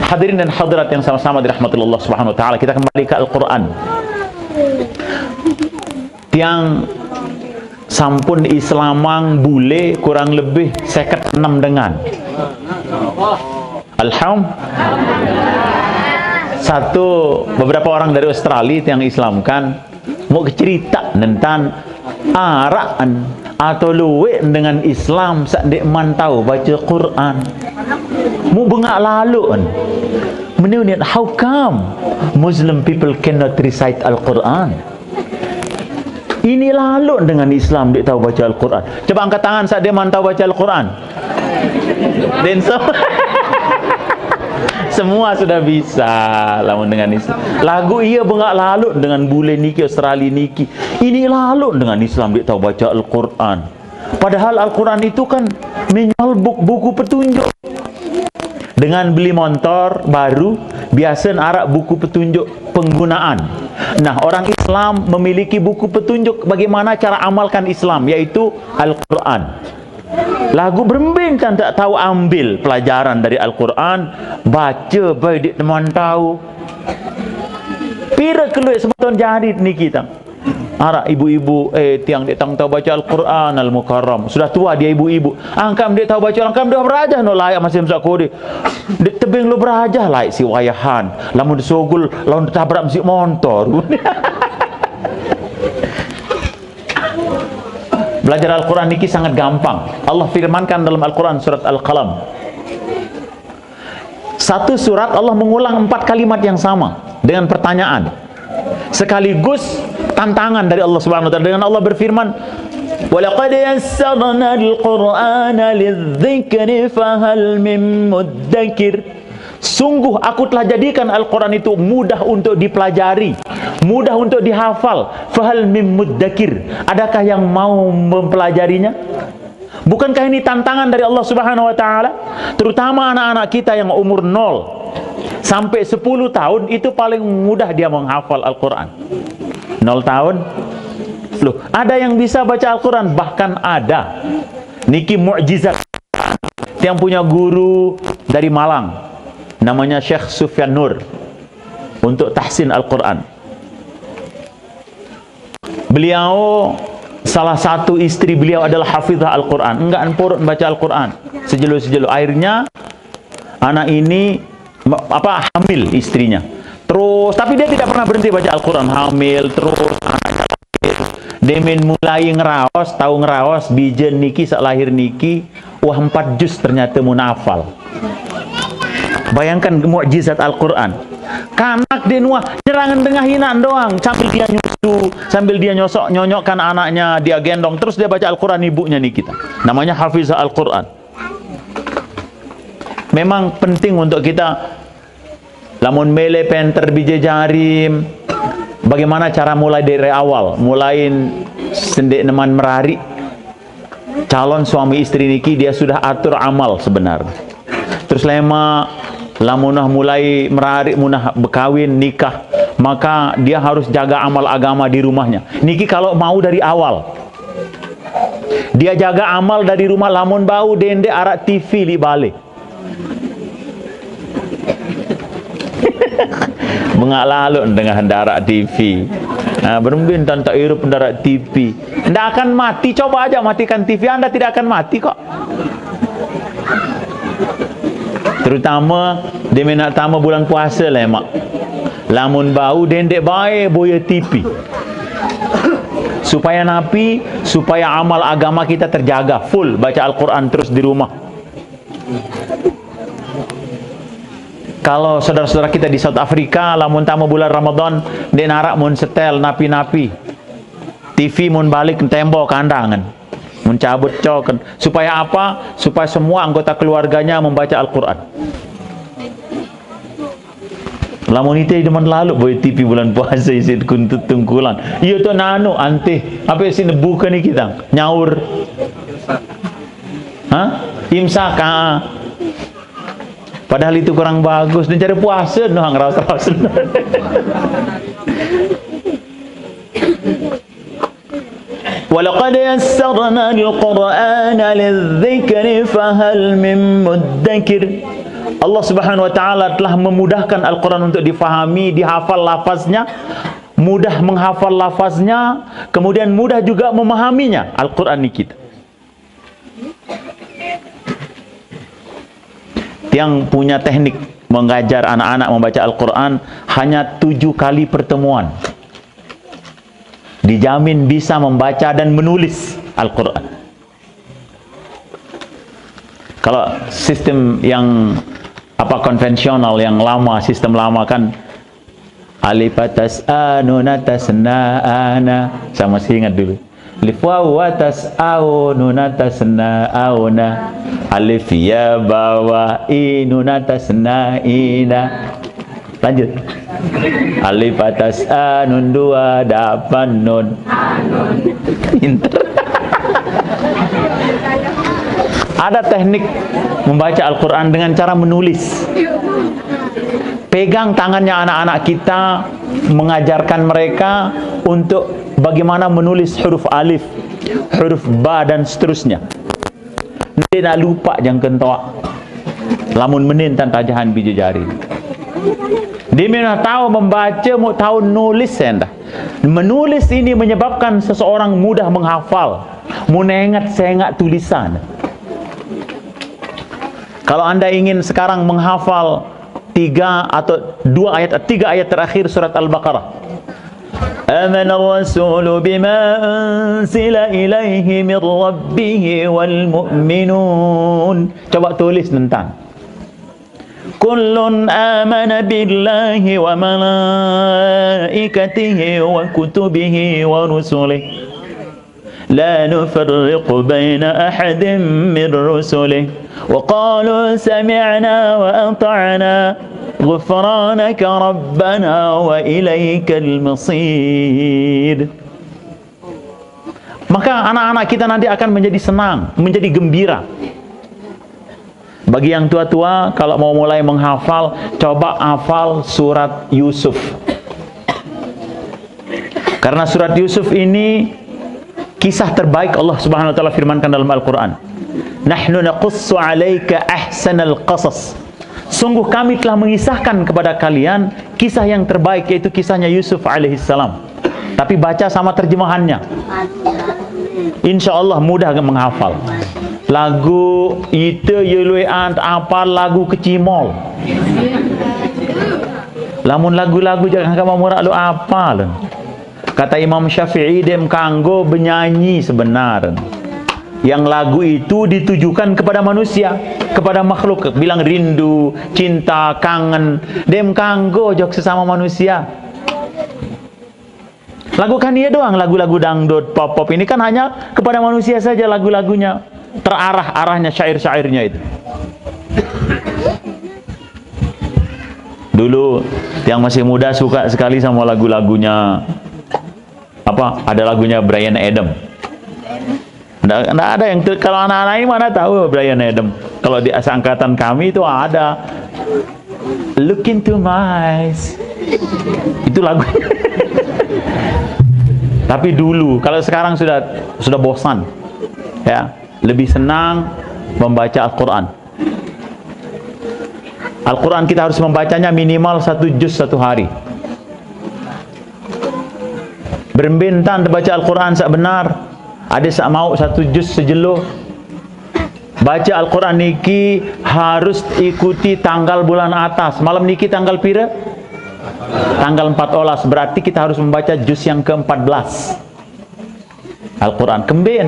Hadirin dan hadirat yang sama-sama dirahmati Allah Subhanahu wa taala, kita kembali ke Al-Quran. Tiang sampun Islamang bule kurang lebih seket enam dengan. Alham. Satu, beberapa orang dari Australia yang Islamkan, mau cerita tentang araan atau luwe dengan Islam sak ndik mantau baca Quran. Mu bengak lalu kan. Meni unin, how come Muslim people cannot recite Al-Quran? Ini lalu dengan Islam ndik tahu baca Al-Quran. Coba angkat tangan sak ndik mantau baca Al-Quran. Dan semua, semua sudah bisa lamun dengan Islam. Lagu iya bengak lalu dengan bule niki, Australia niki. Ini lalu dengan Islam ndik tahu baca Al-Quran. Padahal Al-Quran itu kan minimal buk-, buku petunjuk. Dengan beli motor baru, biasa arak buku petunjuk penggunaan. Nah, orang Islam memiliki buku petunjuk bagaimana cara amalkan Islam, yaitu Al-Quran. Lagu berembin kan tak tahu ambil pelajaran dari Al-Quran, baca baik di teman tahu. Pira keluar semeton jari ni kita. Arak ibu-ibu, eh, tiang dek tang tahu baca Al-Quran Al-Mukarram. Sudah tua dia ibu-ibu. Angkam dek tahu baca, angkam dah berajah no layak masih masak kode. Dek tebing lo berajah layak si wayahan. Lamun disogol, lawan tabrak mesti montor. Belajar Al-Quran niki sangat gampang. Allah firmankan dalam Al-Quran surat Al-Qalam. Satu surat Allah mengulang empat kalimat yang sama dengan pertanyaan. Sekaligus tantangan dari Allah Subhanahu wa taala dengan Allah berfirman, "Walaqad yassarnal Qur'ana lidzikri fahal mim muddakir." Sungguh aku telah jadikan Al-Quran itu mudah untuk dipelajari, mudah untuk dihafal. Fahal mim muddakir. Adakah yang mau mempelajarinya? Bukankah ini tantangan dari Allah Subhanahu wa taala? Terutama anak-anak kita yang umur nol sampai sepuluh tahun, itu paling mudah dia menghafal Al-Quran. Nol tahun. Loh, ada yang bisa baca Al-Quran? Bahkan ada. Niki mukjizat. Yang punya guru dari Malang, namanya Syekh Sufyan Nur, untuk tahsin Al-Quran. Beliau, salah satu istri beliau adalah hafizah Al-Quran. Enggak empurut baca Al-Quran. Sejelo-sejelo. Akhirnya, anak ini, me- apa, hamil istrinya. Terus, tapi dia tidak pernah berhenti baca Al-Quran. Hamil, terus, anaknya lahir. Demen mulai ngeraos, tahu ngeraos, bijen niki, sak lahir niki, wah, empat juz ternyata munafal. Bayangkan mukjizat Al-Quran. Kanak dia nuah, nyerangan tengah hinan doang, sambil dia nyusu, sambil dia nyosok, nyonyokkan anaknya, dia gendong, terus dia baca Al-Quran ibunya nih kita. Namanya hafizah Al-Quran. Memang penting untuk kita, lamun mele penter bije jarim, bagaimana cara mulai dari awal, mulai sendek neman merari. Calon suami istri niki dia sudah atur amal sebenarnya. Terus lema, lamunah mulai merari, munah berkawin, nikah, maka dia harus jaga amal agama di rumahnya. Niki kalau mau dari awal. Dia jaga amal dari rumah, lamun bau dende arak T V li bale. Mengak lalu dengan darak T V. Nah, berembin tentang irup darak T V. Ndak akan mati, coba aja matikan T V, Anda tidak akan mati kok. Terutama di minat tama bulan puasa lah, Mak. Lamun bau dendek bae boya T V. Supaya napi, supaya amal agama kita terjaga full, baca Al-Quran terus di rumah. Kalau saudara-saudara kita di South Africa, lamun tama bulan Ramadan, dek narak mun setel napi-napi. T V mun balik tembok kandangan. Mun cabut coken. Supaya apa? Supaya semua anggota keluarganya membaca Al-Quran. Lamun ite demen lalu boy T V bulan puasa isi kuntut tungkulan. Iya tu nanu antih. Apa isi buka ni kita? Nyaur. Hah? Imsak, ah. Padahal itu kurang bagus. Dan cari puasa, no, ngeras-ras. Walaqad yassarna al-Qur'ana lidzikri fahal min muddakir. Allah Subhanahu wa Ta'ala telah memudahkan Al-Quran untuk difahami, dihafal lafaznya, mudah menghafal lafaznya, kemudian mudah juga memahaminya. Al-Quran ni kita. Tiang punya teknik mengajar anak-anak membaca Al-Quran hanya tujuh kali pertemuan. Dijamin bisa membaca dan menulis Al-Quran. Kalau sistem yang apa konvensional, yang lama, sistem lama kan alif atas a, nun atas na, ana. Sama masih ingat dulu. Alif waw atas au, nun atas na, auna. Alif ya bawah i, nun atas na, ina. Lanjut. Alif atas a, nun dua, dapan nun. Pinter. Ada teknik membaca Al-Quran dengan cara menulis. Pegang tangannya anak-anak kita, mengajarkan mereka untuk bagaimana menulis huruf alif, huruf ba, dan seterusnya. Nanti nak lupa jangan kentoak. Lamun menin tan tajahan biji jari. Dia memang tahu membaca, mau tahu nulis, saya dah. Menulis ini menyebabkan seseorang mudah menghafal, menengat sengak tulisan. Kalau Anda ingin sekarang menghafal tiga atau dua ayat, tiga ayat terakhir surat Al-Baqarah, آمن الرسول بما أنزل إليه من ربه والمؤمنون. Coba tulis tentang. كل آمن بالله وملائكته وكتبه ورسله لا نفرق بين أحد من رسله وقالوا سمعنا وأطعنا غفرانك ربنا وإليك المصير. Maka anak-anak kita nanti akan menjadi senang, menjadi gembira. Bagi yang tua-tua, kalau mau mulai menghafal, coba hafal surat Yusuf. Karena surat Yusuf ini kisah terbaik Allah Subhanahu wa taala firmankan dalam Al-Qur'an. Nahnu naqussu 'alaika ahsanal qasas. Sungguh kami telah mengisahkan kepada kalian kisah yang terbaik, yaitu kisahnya Yusuf alaihissalam. Tapi baca sama terjemahannya. Insya Allah mudah menghafal. Lagu itu yuluan apa lagu kecimol. Lamun lagu-lagu jangan kamu murah lu apa lu. Kata Imam Syafi'i, dem kanggo benyanyi sebenar. Yang lagu itu ditujukan kepada manusia, kepada makhluk. Bilang rindu, cinta, kangen. Dem kanggo jok sesama manusia. Lagu kan dia doang, lagu-lagu dangdut, pop-pop ini kan hanya kepada manusia saja lagu-lagunya. Terarah arahnya syair-syairnya itu. Dulu yang masih muda suka sekali sama lagu-lagunya apa? Ada lagunya Bryan Adams. Nggak, nggak ada yang ter-, kalau anak-anak ini mana tahu Bryan Adams. Kalau di seangkatan kami itu ada. Look into my eyes. Itu lagunya. Tapi dulu, kalau sekarang sudah sudah bosan, ya, lebih senang membaca Al-Quran. Al-Quran kita harus membacanya minimal satu juz satu hari. Berembe entan baca Al-Quran sak benar, ada sak mau satu juz sejelo. Baca Al-Quran niki harus ikuti tanggal bulan atas. Malam niki tanggal pira? Tanggal empat belas. Berarti kita harus membaca juz yang keempat belas. Al-Quran kemben.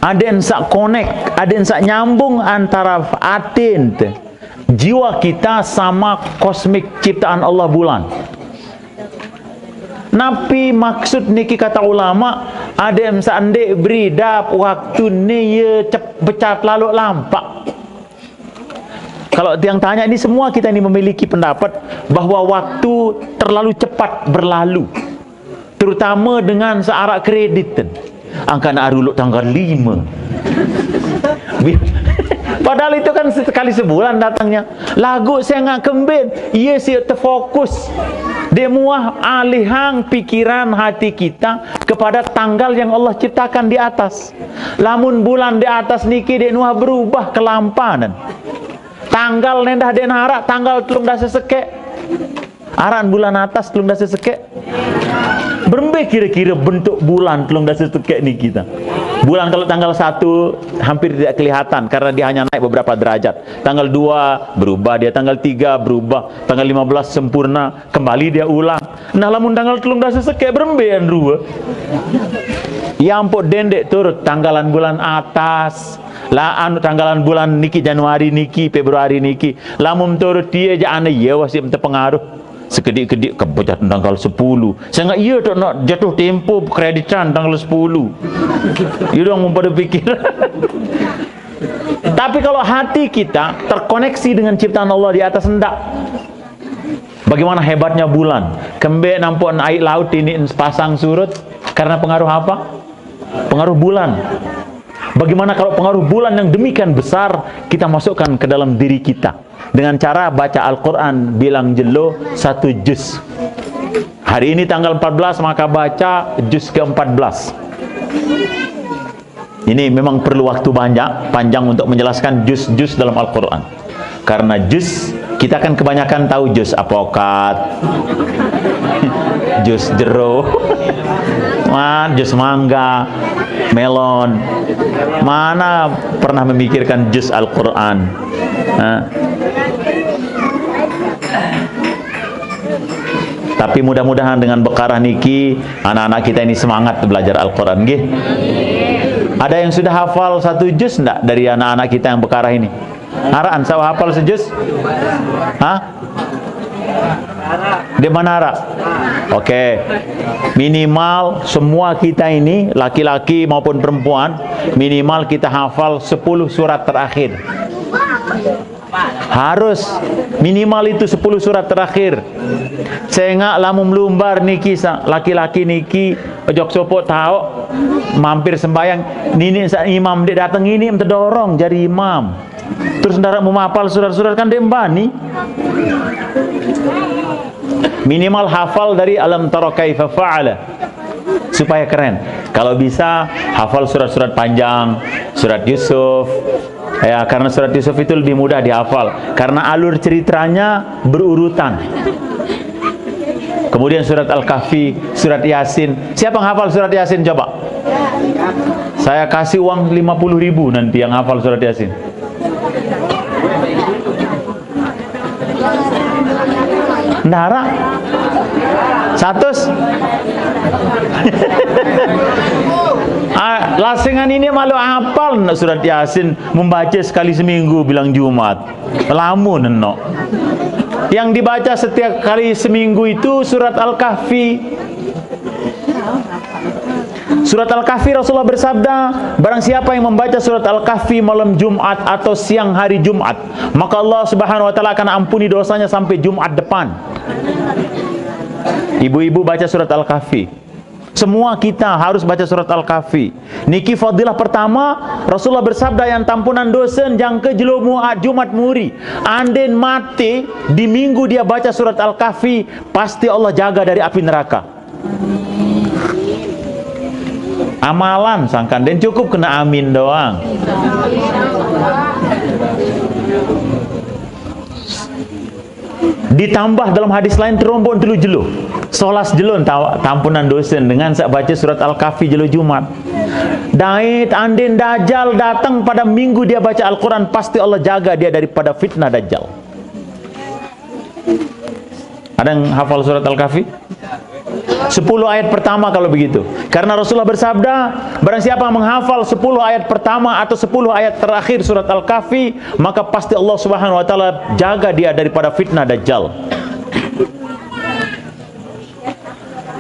Aden sak connect, aden sak nyambung antara atin te, jiwa kita sama kosmik ciptaan Allah bulan. Napi maksud niki kata ulama, aden sak ndek beridap waktu ni ye cep-, becat lalu lampak. Kalau tiang tanya ini semua kita ini memiliki pendapat bahwa waktu terlalu cepat berlalu. Terutama dengan searak kredit. Angka nak ruluk tanggal lima. Padahal itu kan sekali sebulan datangnya. Lagu saya nggak kemben, ia sih terfokus. Dia muah alihang pikiran hati kita kepada tanggal yang Allah ciptakan di atas. Lamun bulan di atas niki dia nuah berubah kelampanan. Tanggal nendah dia narak tanggal telung dasa sekek. Aran bulan atas telung dasa sekek. Berembe kira-kira bentuk bulan telung dasa sekek ni kita. Bulan kalau tanggal satu hampir tidak kelihatan karena dia hanya naik beberapa derajat. Tanggal dua berubah dia, tanggal tiga berubah, tanggal lima belas sempurna, kembali dia ulang. Nah, lamun tanggal telung dasa sekek berembe yang dua. Ya ampun, dendek turut tanggalan bulan atas. Lah anu tanggalan bulan niki, Januari niki, Februari niki. Lamun turut dia aja aneh ya, wasi terpengaruh. Sekedik-kedik kebecat tanggal sepuluh. Sehingga iya tu nak jatuh tempo kreditan tanggal sepuluh. Iya dong, mau pada pikir. Tapi kalau hati kita terkoneksi dengan ciptaan Allah di atas, endak. Bagaimana hebatnya bulan? Kembe nampak air laut ini pasang surut karena pengaruh apa? Pengaruh bulan. Bagaimana kalau pengaruh bulan yang demikian besar kita masukkan ke dalam diri kita? Dengan cara baca Al-Quran bilang jelo satu juz. Hari ini tanggal empat belas, maka baca juz ke empat belas. Ini memang perlu waktu banyak, panjang untuk menjelaskan juz-juz dalam Al-Quran. Karena juz, kita kan kebanyakan tahu juz apokat, juz jeruk, man, juz mangga, melon. Mana pernah memikirkan juz Al-Quran? Nah. Tapi mudah-mudahan dengan bekarah niki, anak-anak kita ini semangat belajar Al-Quran, nggih. Ada yang sudah hafal satu juz ndak dari anak-anak kita yang bekarah ini? Araan, sapa hafal sejuz? Hah? Di mana, Ra? Oke. Minimal semua kita ini, laki-laki maupun perempuan, minimal kita hafal sepuluh surat terakhir. Harus minimal itu sepuluh surat terakhir. Sengak lamun lumbar niki sa-, laki-laki niki, ojok sopo tahu mampir sembahyang, nini sa imam dek datang ini tedorong jadi imam. Terus ndak mau mapal surat-surat kan dek mbani. Minimal hafal dari Alam Tara Kaifa Fa'ala. Supaya keren. Kalau bisa, hafal surat-surat panjang, surat Yusuf. Ya, karena surat Yusuf itu lebih mudah dihafal. Karena alur ceritanya berurutan. Kemudian surat Al-Kahfi, surat Yasin. Siapa yang hafal surat Yasin, coba? Saya kasih uang lima puluh ribu nanti yang hafal surat Yasin. Nara? Satus? Ah, lasingan ini malu apal ndak surat Yasin, membaca sekali seminggu bilang Jumat. Lamun ndak. Yang dibaca setiap kali seminggu itu surat Al-Kahfi. Surat Al-Kahfi, Rasulullah bersabda, "Barang siapa yang membaca surat Al-Kahfi malam Jumat atau siang hari Jumat, maka Allah Subhanahu wa Ta'ala akan ampuni dosanya sampai Jumat depan." Ibu-ibu baca surat Al-Kahfi. Semua kita harus baca surat Al-Kahfi. Niki fadilah pertama, Rasulullah bersabda yang tampunan dosen jangka jelo Jumat muri. Andin mati di minggu dia baca surat Al-Kahfi, pasti Allah jaga dari api neraka. Amalan sangkan, dan cukup kena amin doang. Ditambah dalam hadis lain terombon telu jelo. Solas jelo ta-, tampunan dosen dengan sak baca surat Al-Kahfi jelo Jumat. Dait andin Dajjal datang pada minggu dia baca Al-Quran, pasti Allah jaga dia daripada fitnah Dajjal. Ada yang hafal surat Al-Kahfi? Sepuluh ayat pertama kalau begitu. Karena Rasulullah bersabda, barang siapa menghafal sepuluh ayat pertama atau sepuluh ayat terakhir surat Al-Kahfi, maka pasti Allah Subhanahu wa Ta'ala jaga dia daripada fitnah Dajjal.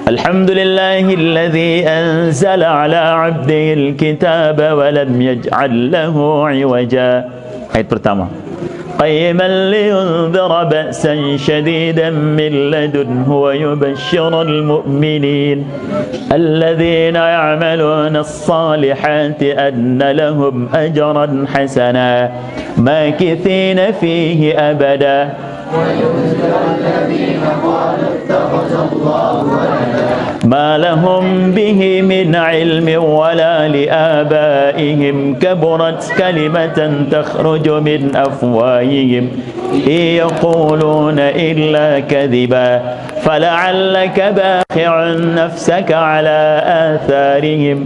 Alhamdulillahilladzi anzala ala abdihil kitaba wa lam yaj'al lahu iwaja. Ayat pertama. قيما لينذر بأسا شديدا من لدنه ويبشر المؤمنين الذين يعملون الصالحات أن لهم أجرا حسنا ماكثين فيه أبدا. ما لهم به من علم ولا لآبائهم، كبرت كلمة تخرج من أفواههم، إن يقولون إلا كذبا، فلعلك باخع نفسك على آثارهم.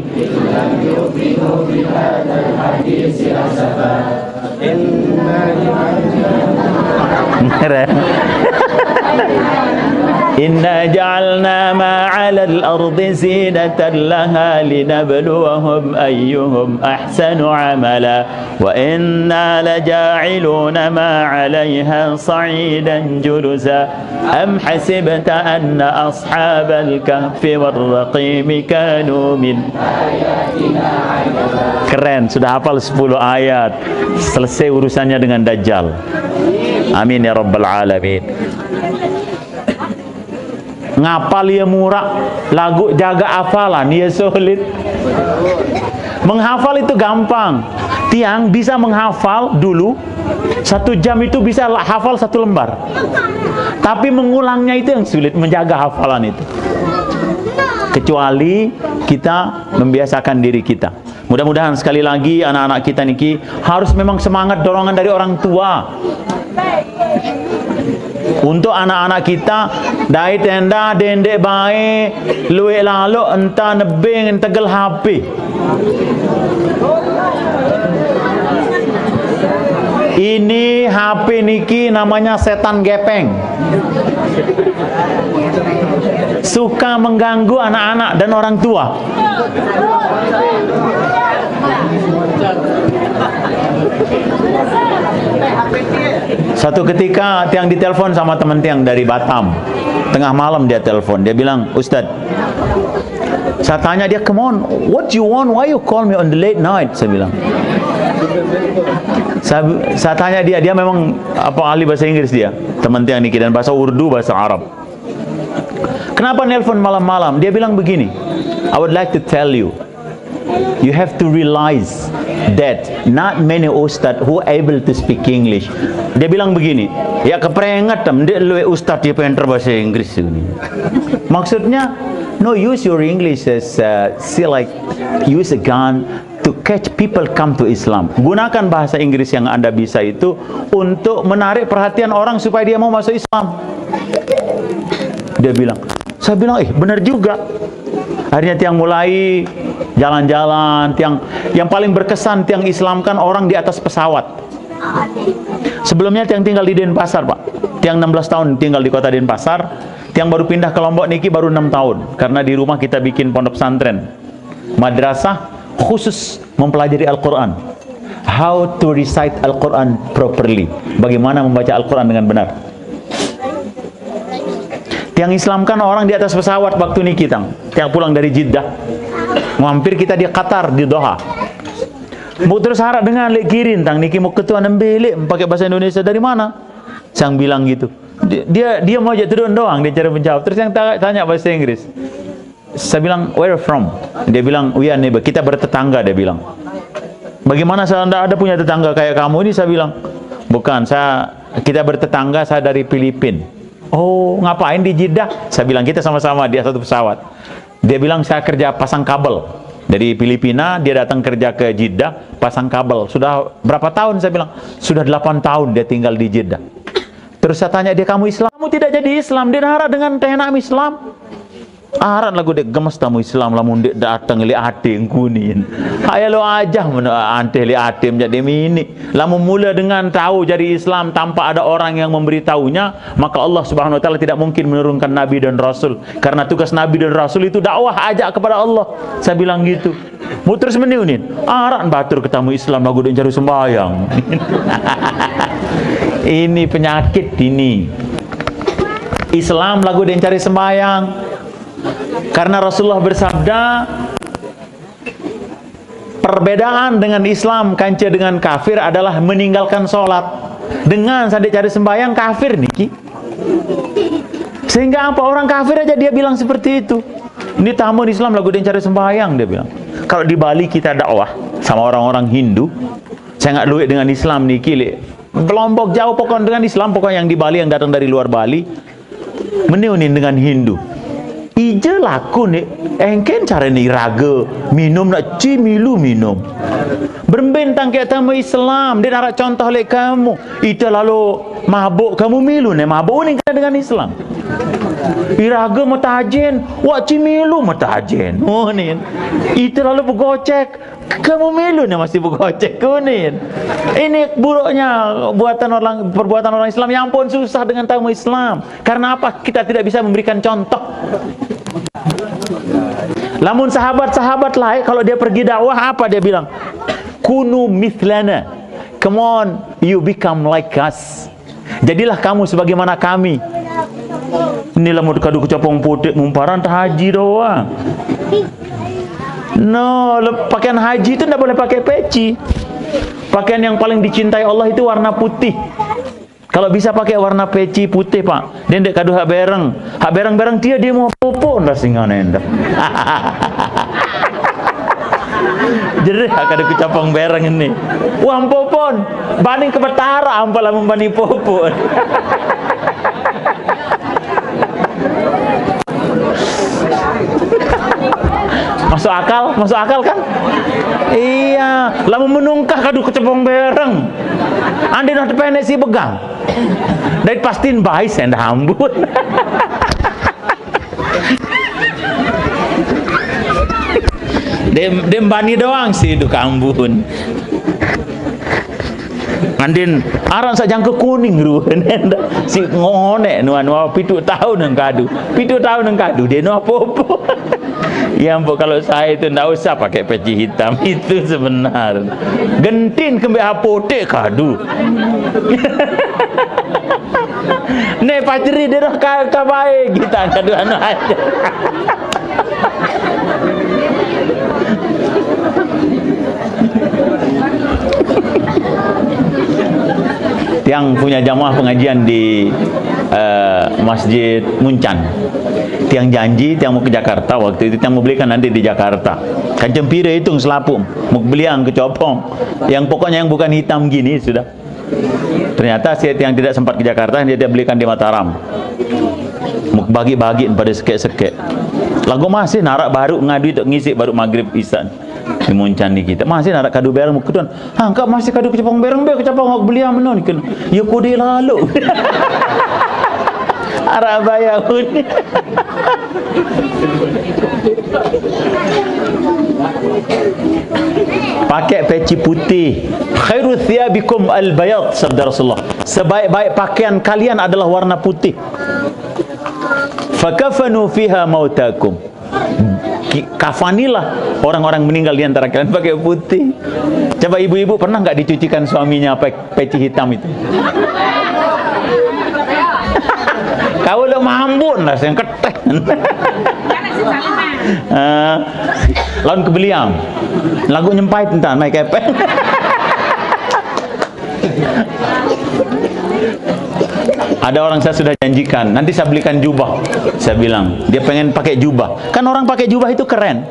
إنا جعلنا ما على الأرض زينة لها لنبلوهم أيهم أحسن عملا وإنا لجاعلون ما عليها صعيدا جرزا أم حسبت أن أصحاب الكهف والرقيم كانوا من Keren, sudah hafal sepuluh ayat. Selesai urusannya dengan Dajjal. Amin ya rabbal alamin. Ngapal ya murah, lagu jaga hafalan ya sulit. Menghafal itu gampang. Tiang bisa menghafal dulu, satu jam itu bisa la-, hafal satu lembar. Tapi mengulangnya itu yang sulit, menjaga hafalan itu. Kecuali kita membiasakan diri kita. Mudah-mudahan sekali lagi anak-anak kita niki harus memang semangat dorongan dari orang tua. Untuk anak-anak kita, dai tenda dendek bae, luek lalok entah nebeng tegel H P. Ini H P niki namanya setan gepeng. Suka mengganggu anak-anak dan orang tua. Satu ketika tiang ditelepon sama teman tiang dari Batam. Tengah malam dia telepon. Dia bilang, "Ustaz," saya tanya dia, "Come on, what you want? Why you call me on the late night?" Saya bilang. Saya, saya tanya dia, dia memang apa, ahli bahasa Inggris dia, teman tiang niki, dan bahasa Urdu, bahasa Arab. "Kenapa nelpon malam-malam?" Dia bilang begini, "I would like to tell you, you have to realize that not many ustad who able to speak English." Dia bilang begini, "Ya, keprenget tem, ndeq lueq ustad ye penter bahasa Inggris ini." Maksudnya, no, use your English as, uh, see, like, use a gun to catch people come to Islam. Gunakan bahasa Inggris yang Anda bisa itu untuk menarik perhatian orang supaya dia mau masuk Islam. Dia bilang, saya bilang, "Eh, benar juga." Akhirnya tiang mulai jalan-jalan, tiang yang paling berkesan tiang Islamkan orang di atas pesawat. Sebelumnya tiang tinggal di Denpasar, Pak. Tiang enam belas tahun tinggal di kota Denpasar. Tiang baru pindah ke Lombok niki baru enam tahun, karena di rumah kita bikin pondok pesantren, madrasah khusus mempelajari Al-Quran. How to recite Al-Quran properly. Bagaimana membaca Al-Quran dengan benar. Tiang Islamkan orang di atas pesawat waktu niki tang. Tiang pulang dari Jeddah. Mampir kita di Qatar, di Doha. Mau terus harap dengan leq kirin tang niki mau ketua nembe leq pakai bahasa Indonesia, "Dari mana?" Sang bilang gitu. Dia, dia, dia mau aja turun doang, dia cara menjawab. Terus yang ta-, tanya bahasa Inggris. Saya bilang, "Where from?" Dia bilang, "We are neighbor, kita bertetangga," dia bilang. "Bagaimana saya ndak ada punya tetangga kayak kamu ini?" Saya bilang, "Bukan, saya, kita bertetangga, saya dari Filipin." "Oh, ngapain di Jeddah?" Saya bilang, "Kita sama-sama di satu pesawat." Dia bilang, "Saya kerja pasang kabel." Dari Filipina, dia datang kerja ke Jeddah, pasang kabel. "Sudah berapa tahun?" Saya bilang, "Sudah delapan tahun dia tinggal di Jeddah." Terus saya tanya dia, "Kamu Islam?" "Kamu tidak jadi Islam." Dia harap dengan tehnaq Islam. Aran laguq ndeq gemes tamu Islam lamun ndeq dateng leq ateqku nin. Aye lo ajah men-, anteh leq ateq jaq demini. Lamun mula dengan tahu jari Islam tanpa ada orang yang memberitahunya, maka Allah Subhanahu wa Ta'ala tidak mungkin menurunkan nabi dan rasul. Karena tugas nabi dan rasul itu dakwah, ajak kepada Allah. Saya bilang gitu. Mu terus meni unin, "Araq batur ketamu Islam laguq ndeq jari sembahyang." Ini penyakit ini. Islam laguq ndeq jari sembahyang. Karena Rasulullah bersabda, perbedaan dengan Islam kance dengan kafir adalah meninggalkan sholat. Dengan saq ndeq jari sembahyang, kafir niki. Sehingga apa, orang kafir aja dia bilang seperti itu. "Ini tamu Islam laguq ndeq jari sembahyang," dia bilang. Kalau di Bali kita dakwah sama orang-orang Hindu, saya nggak lueq dengan Islam niki leq Lombok jauh, pokoknya dengan Islam, pokoknya yang di Bali, yang datang dari luar Bali, meni unin dengan Hindu. Ije laku ni, engken carane irage minum, naq ci milu minum. Berembe tang ke tamu Islam, ndeq araq contoh leq kamu. Ite lalo mabuk, kamu milu ne mabuk, unin kene dengan Islam. Irage metajen, waq ci milu metajen. Unin. Ite lalo begocek, kamu milu ne masih begocek, unin. Ini buruknya buatan orang, perbuatan orang Islam. Ya ampun, susah dengan tamu Islam. Karena apa? Kita tidak bisa memberikan contoh. Lamun sahabat-sahabat lain, kalau dia pergi dakwah, apa dia bilang? "Kunu mithlana." Come on, you become like us. Jadilah kamu sebagaimana kami. Ini lamun kadu kecapong puteq, mumparan tahaji doang. No, le-, pakaian haji itu ndak boleh pakai peci. Pakaian yang paling dicintai Allah itu warna putih. Kalau bisa pakai warna peci putih, Pak. Ndeq kadu haq bereng. Haq bereng-bereng tie, die mau popon dah singane endah. Jerih haq kadu kecapong bereng ini. Wah, popon. Bani ke Betara ampe lamun bani popon. Masuk akal? Masuk akal kan? Iya, lamun menungkah kadu kecapong bereng. Ande noh tepeneq si begang. Dait pastin bais endah ambun. Dem, dem bani doang si duk ambun. Andin aran saq jangke kuning ruene ndak. Si ngonek nua-nua pitu taun nang kadu. Pitu taun nang kadu, de nua popo. Ya ampun, kalau saya itu ndak usah pakai peci hitam itu sebenar. Gentin kembe apotek kadu. Ne paceri de roh ka-, kabae kita kadu anu aja. Tiang punya jamaah pengajian di, eh, Masjid Muncan. Tiang janji, tiang mau ke Jakarta. Waktu itu tiang mau belikan nanti di Jakarta. Kancem pire hitung selapuq. Mau beliang ke copong. Yang pokoknya yang bukan hitam gini sudah. Ternyata saya yang tidak sempat ke Jakarta, dia, dia belikan di Mataram. Mau bagi-bagi pada sekek-sekek. Lagu masih narak baru ngadu itu ngisi baru maghrib isya. Di Muncan ni kita. Masih narak kadu bereng mau kedon. Ha, engkak masih kadu kecapang bereng be, kecapang aku beli menon ken. Ya kode lalu. Araq bayar pun. Pakai peci putih. "Khairu thiyabikum al-bayad," sabda Rasulullah. "Sebaik-baik pakaian kalian adalah warna putih." "Fakafanu fiha mautakum." Ki-, kafanilah orang-orang meninggal di antara kalian pakai putih. Coba ibu-ibu pernah nggak dicucikan suaminya pe-, peci hitam itu? Kau lo mambun lah, yang keteh. Eh, lawan kebelian. Lagu nyempai tentang naik kepeng. Ada orang saya sudah janjikan, nanti saya belikan jubah. Saya bilang, dia pengen pakai jubah. Kan orang pakai jubah itu keren.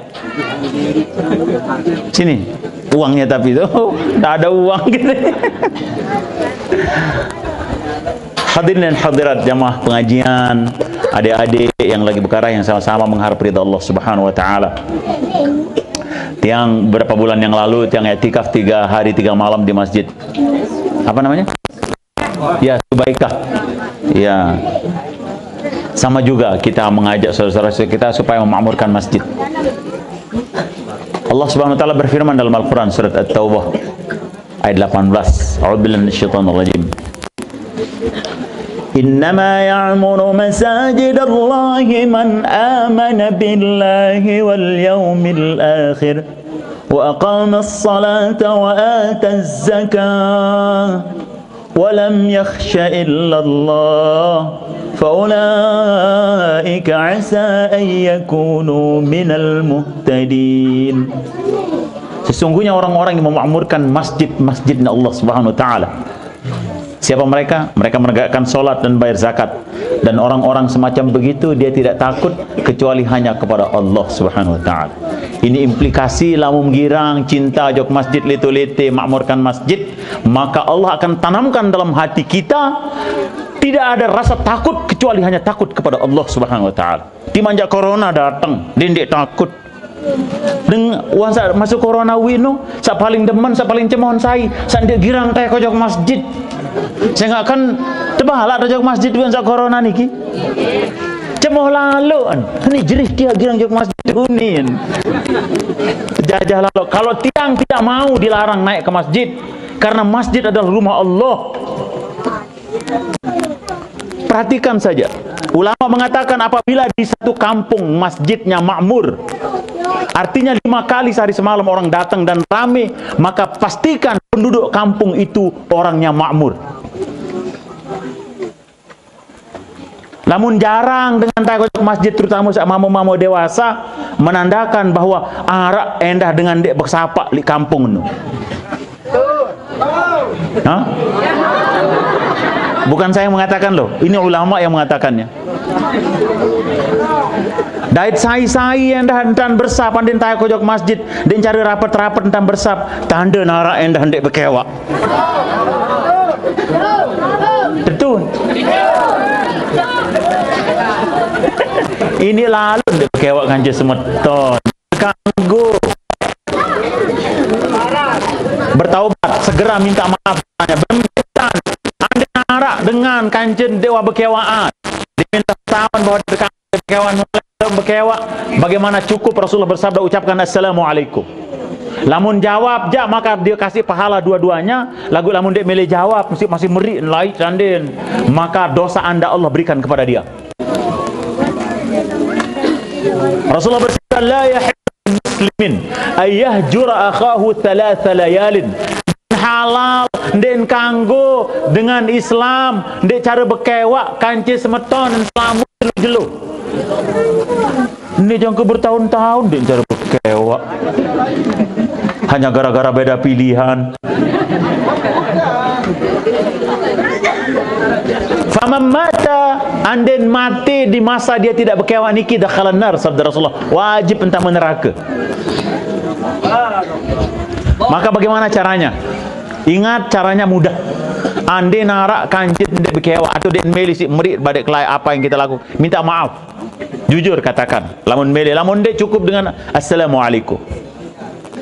Sini, uangnya tapi itu, tidak ada uang gitu. Hadirin dan hadirat jamaah pengajian, adik-adik yang lagi berkarah yang sama-sama mengharap ridha Allah Subhanahu wa taala. Tiang berapa bulan yang lalu, tiang etikaf tiga hari tiga malam di masjid. Apa namanya? Ya, Subaikah. Ya. Sama juga kita mengajak saudara-saudara kita supaya memakmurkan masjid. Allah Subhanahu wa taala berfirman dalam Al-Quran surat At-Taubah ayat delapan belas. A'udzubillahi minasyaitonir rajim. Innama ya'muru masajidallahi man amana billahi wal yawmil akhir wa aqamas salata wa ataz zakah wa lam yakhsha illallah fa ulaika asa an yakunu minal muhtadin. Sesungguhnya orang-orang yang memakmurkan masjid-masjidnya Allah Subhanahu wa taala. Siapa mereka? Mereka menegakkan salat dan bayar zakat. Dan orang-orang semacam begitu, dia tidak takut kecuali hanya kepada Allah Subhanahu wa taala. Ini implikasi lamun girang cinta jok masjid, lete-lete makmurkan masjid, maka Allah akan tanamkan dalam hati kita tidak ada rasa takut kecuali hanya takut kepada Allah Subhanahu wa taala. Timaq jaq corona dateng, ndeq, ndeq takut. Deng, wah, saq masuk corona wino, saq paling demen, saq paling cemoh sai, saq ndeq girang tae ojok masjid. Sengaq kan tebalaq ojok masjid win saq corona niki. Cemoh laloqn. Ni jerih tiang girang ojok masjid unin. Jajah laloq. Kalau tiang tidak mau dilarang naik ke masjid, karena masjid adalah rumah Allah. Perhatikan saja. Ulama mengatakan apabila di satu kampung masjidnya makmur, artinya lima kali sehari semalam orang datang dan rame, maka pastikan penduduk kampung itu orangnya makmur. Lamun jarang dengan tae ojok masjid, terutama saq mamo-mamo dewasa, menandakan bahwa araq endah dengan ndeq besapaq leq kampung nu. Hah? Bukan saya yang mengatakan loh, ini ulama yang mengatakannya. Dait sai-sai endah ntan bersap, andin tae ojok masjid, ndeq cari rapet-rapet ntan bersap, tande naraq endah ndeq bekewaq. Betul. Ini lalu ndeq bekewaq kance semeton. Kanggo bertaubat, segera minta maaf, berminta, andin araq dengan kance ndeq wah bekewaqan. Diminta tawan bahwa bekewaq, mulai bekewaq. Bagaimana cukup Rasulullah bersabda, ucapkan assalamualaikum. Lamun jawab jak, maka dia kasih pahala dua-duanya. Lagu lamun dek milih jawab, mesti masih meri, lai candin, maka dosa anda Allah berikan kepada dia. Rasulullah bersabda, "La yahillu muslimin ayyahjura akhahu thalatha layalin." Halal, ndek kanggo dengan Islam, ndek cara bekewak kance semeton selama jelo. Ini jangka bertahun-tahun ndek cara bekewak. Hanya gara-gara beda pilihan. Faman mata, andin mati di masa dia tidak bekewak niki, dakhalan nar, sabda Rasulullah. Wajib entah meneraka. Maka bagaimana caranya? Ingat, caranya mudah. Ande narak kancit ndek bekewak atau dek meli si merit badek kelai apa yang kita lakukan. Minta maaf. Jujur katakan. Lamun meli, lamun dek cukup dengan assalamualaikum.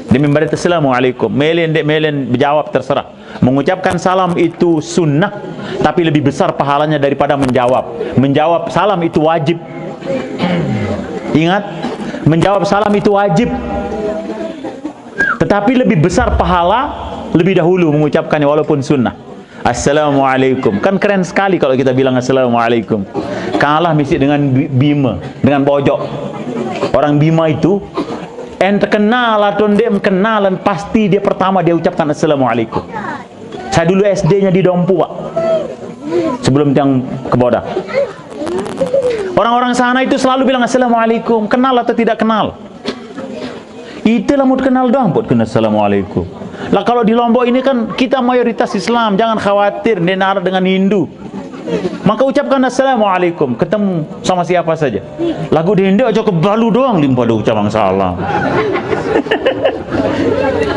Demi barit assalamualaikum. Meli ndek meli, berjawab, terserah. Mengucapkan salam itu sunnah, tapi lebih besar pahalanya daripada menjawab. Menjawab salam itu wajib. Ingat, menjawab salam itu wajib. Tetapi lebih besar pahala lebih dahulu mengucapkannya walaupun sunnah. Assalamualaikum. Kan keren sekali kalau kita bilang assalamualaikum. Kalah misi dengan Bi-, Bima, dengan Bojok. Orang Bima itu, en terkenal atau ndek kenalan, pasti dia pertama dia ucapkan assalamualaikum. Saya dulu S D-nya di Dompu, Pak. Sebelum tiang ke Boda. Orang-orang sana itu selalu bilang assalamualaikum, kenal atau tidak kenal. Itu lah mau kenal doang, buat kena assalamualaikum. Lah kalau di Lombok ini kan kita mayoritas Islam, jangan khawatir, dia narak dengan Hindu. Maka ucapkan assalamualaikum, ketemu sama siapa saja. Lagu di Hindu aja kebalu doang limpah do ucapan salam.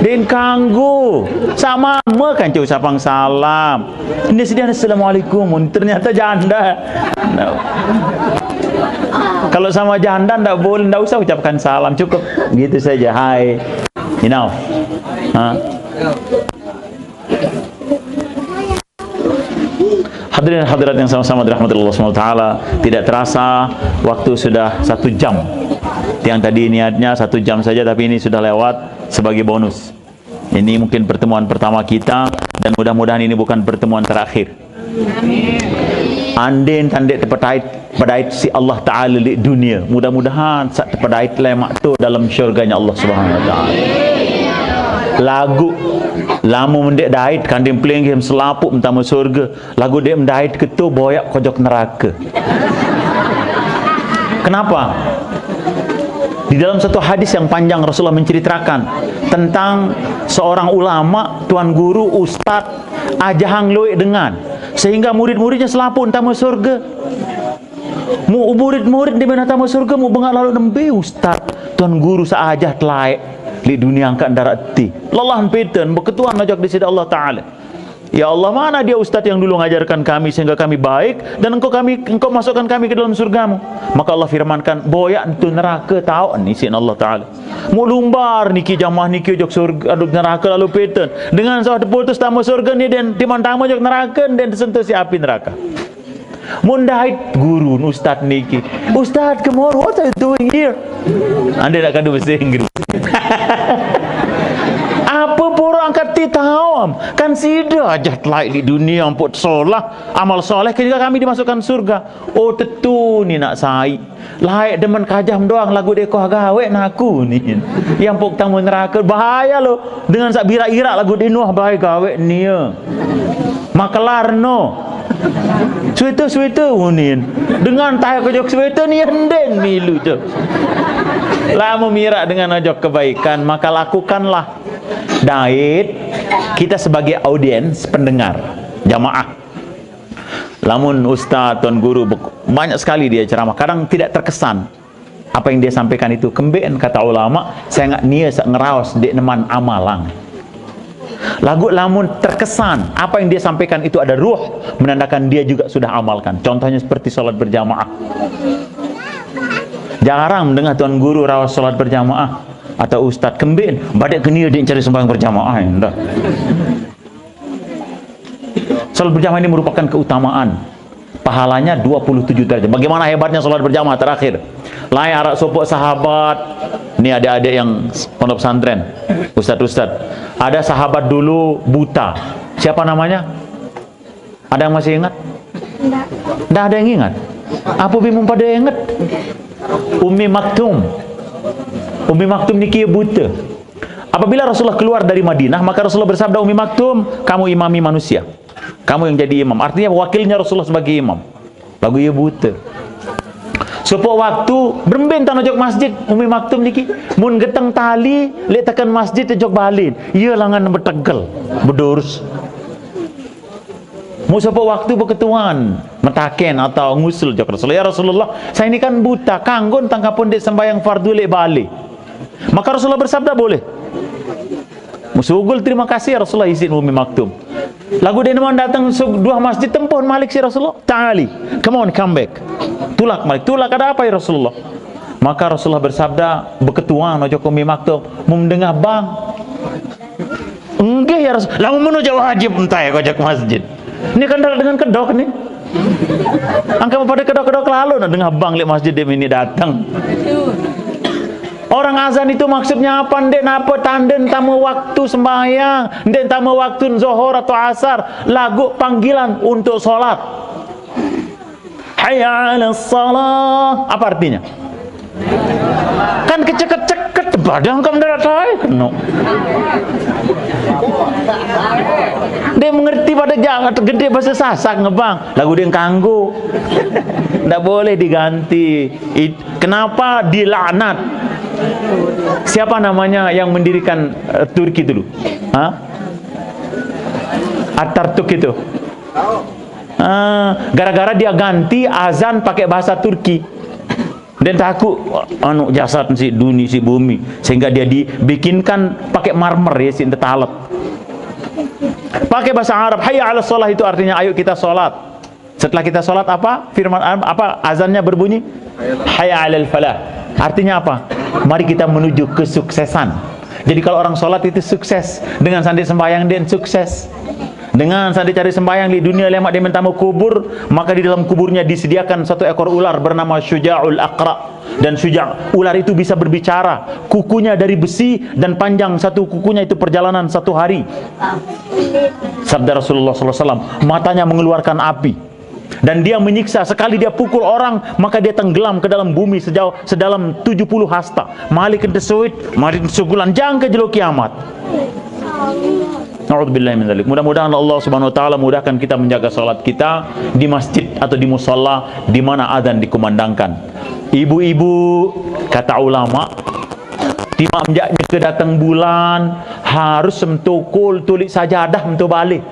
Den kanggo, sama me kan ucapan salam. Ini sedih assalamualaikum, ternyata janda. No. Kalau sama janda ndak boleh, ndak usah ucapkan salam, cukup gitu saja. Hai. You know. Ha? Hadirin hadirat yang sama-sama dirahmati Allah subhanahu wa taala, tidak terasa waktu sudah satu jam. Yang tadi niatnya satu jam saja, tapi ini sudah lewat sebagai bonus. Ini mungkin pertemuan pertama kita, dan mudah-mudahan ini bukan pertemuan terakhir. Andin tandek tepedait, pedait si Allah Ta'ala di dunia. Mudah-mudahan sak tepedait lemak tu dalam syurganya Allah Subhanahu Wa Ta'ala. Lagu lamu mendek dait kandin pelinggih selapuq entama surga. Lagu dek mendait ketu boyak kojok neraka. Kenapa? Di dalam satu hadis yang panjang, Rasulullah menceritakan tentang seorang ulama, tuan guru, ustadz, ajahang lueq dengan, sehingga murid-muridnya selapuq entama surga. Mu murid-murid di mana entama surga, mu bengaq lalu nembe ustadz, tuan guru seajah telaeq leq dunia angkat darat ti. Lelah peten, beketuan ajak di side Allah Ta'ala. Ya Allah, mana dia ustadz yang dulu ngajarkan kami sehingga kami baik, dan engkau kami, engkau masukkan kami ke dalam surgamu? Maka Allah firmankan, boyak entu neraka taoq ni siq Allah Ta'ala. Mu lumbar niki jamaah niki ojok surga, ojok neraka lalu peten. Dengan saq teputus tama surga ni, den timan tama ojok neraka, den tesentuh siq api neraka. Mun dait guru, ustadz niki, "Ustadz Kemor, what are you doing here?" Ande ndak kadu bahasa Inggris. Apa pura angkat ti taoq am? Kan side ajah telaeq di dunia ampoq solah, amal soleh, ketika kami dimasukkan surga. Oh, tetu ni nak sai. Laeq demen kajam doang lagu dekoh gaweq naku ni. Yang pok tamu neraka, bahaya lo. Dengan saq biraq-iraq lagu di Nuh, bahaya gaweq nia. Makelar no. Suite-suite unin. Dengan tae kojok suite ni enden milu tu. Lamu miraq dengan ojok kebaikan, maka lakukanlah. Dait, kita sebagai audiens, pendengar, jamaah. Lamun ustaz, tuan guru, bek-, banyak sekali dia ceramah. Kadang tidak terkesan apa yang dia sampaikan itu. Kembeqn kata ulama, sengaq nie saq ngeraos ndeq neman amalang. Laguq lamun terkesan apa yang dia sampaikan itu ada ruh, menandakan dia juga sudah amalkan. Contohnya seperti salat berjamaah. Jarang mendengar tuan guru raos salat berjamaah atau ustaz. Kembeqn, badeq ke nie ndeq cari sembahyang berjamaah, ndak. Salat berjamaah ini merupakan keutamaan. Pahalanya dua puluh tujuh derajat. Bagaimana hebatnya salat berjamaah terakhir? Laeq araq sopoq sahabat, Ini adik-adik yang pondok pesantren, ustadz-ustadz. Ada sahabat dulu buta. Siapa namanya? Ada yang masih ingat? Tidak ada yang ingat. Apa bingung pada ingat? Ummi Maktum. Ummi Maktum niki buta. Apabila Rasulullah keluar dari Madinah, maka Rasulullah bersabda, "Ummi Maktum, kamu imami manusia. Kamu yang jadi imam." Artinya wakilnya Rasulullah sebagai imam. Lagu ia buta. Sopok waktu, berembe entan ojok masjid, Ummi Maktum niki. Mun geteng tali, lek teken masjid ojok balen. Ia langan betegel, bedurus. Mu sopok waktu beketuan, metaken atau ngusul ojok Rasulullah. "Ya Rasulullah, saya ini kan buta, kanggo entan kapun dek sembahyang fardu lek bale." Maka Rasulullah bersabda, "Boleh." Musugul, "Terima kasih ya Rasulullah, izin Ummi Maktum." Lagu dia memang datang se-, dua masjid tempuh malik si Rasulullah. "Ta'ali, come on, come back." Tulak malik, tulak, "Ada apa ya Rasulullah?" Maka Rasulullah bersabda, beketuan ojok Ummi Maktum, "Mum dengah bang." "Enggak ya Rasul." "Lamun menuju wajib entai kojak masjid. Ini kan dengan kedok nih." Angka pada kedok-kedok lalu nak dengah bang lek masjid dia ini datang. Orang azan itu maksudnya apa? Ndek napa tanda entama waktu sembahyang, ndek entama waktu zohor atau asar, lagu panggilan untuk sholat. "Hayya 'ala shalah." Apa artinya? Kan keceket-ceket, badan kamu darah tai. No. Dia mengerti pada jalan, gede bahasa Sasak ngebang. Lagu dia kanggo. Ndak boleh diganti. It-, kenapa dilaknat? Siapa namanya yang mendirikan, eh, Turki dulu? Hah? Atatürk itu. Ah, gara-gara dia ganti azan pakai bahasa Turki. Dan takut, anu, jasad si duni si bumi, sehingga dia dibikinkan pakai marmer ya, si talet. Pakai bahasa Arab, "Hayya 'ala shalah" itu artinya, "Ayo kita sholat." Setelah kita sholat, apa firman, apa azannya berbunyi? "Hayya 'alal falah." Artinya apa? Mari kita menuju kesuksesan. Jadi kalau orang sholat itu sukses. Dengan sandi sembahyang dia sukses. Dengan sandi cari sembahyang di dunia lemak dia minta mau kubur, maka di dalam kuburnya disediakan satu ekor ular bernama Syuja'ul Aqra. Dan Syuja', ular itu bisa berbicara. Kukunya dari besi dan panjang satu kukunya itu perjalanan satu hari. Sabda Rasulullah sallallahu alaihi wasallam, matanya mengeluarkan api. Dan dia menyiksa, sekali dia pukul orang, maka dia tenggelam ke dalam bumi sejauh, sedalam tujuh puluh hasta. Malik ente suit, malik ente sugulan, jangka jelo kiamat. Naudzubillah min dzalik. Mudah-mudahan Allah Subhanahu wa taala mudahkan kita menjaga salat kita di masjid atau di musala di mana adzan dikumandangkan. Ibu-ibu, kata ulama, timak menjaknya ke datang bulan, harus mentukul tulik sajadah mentu balik.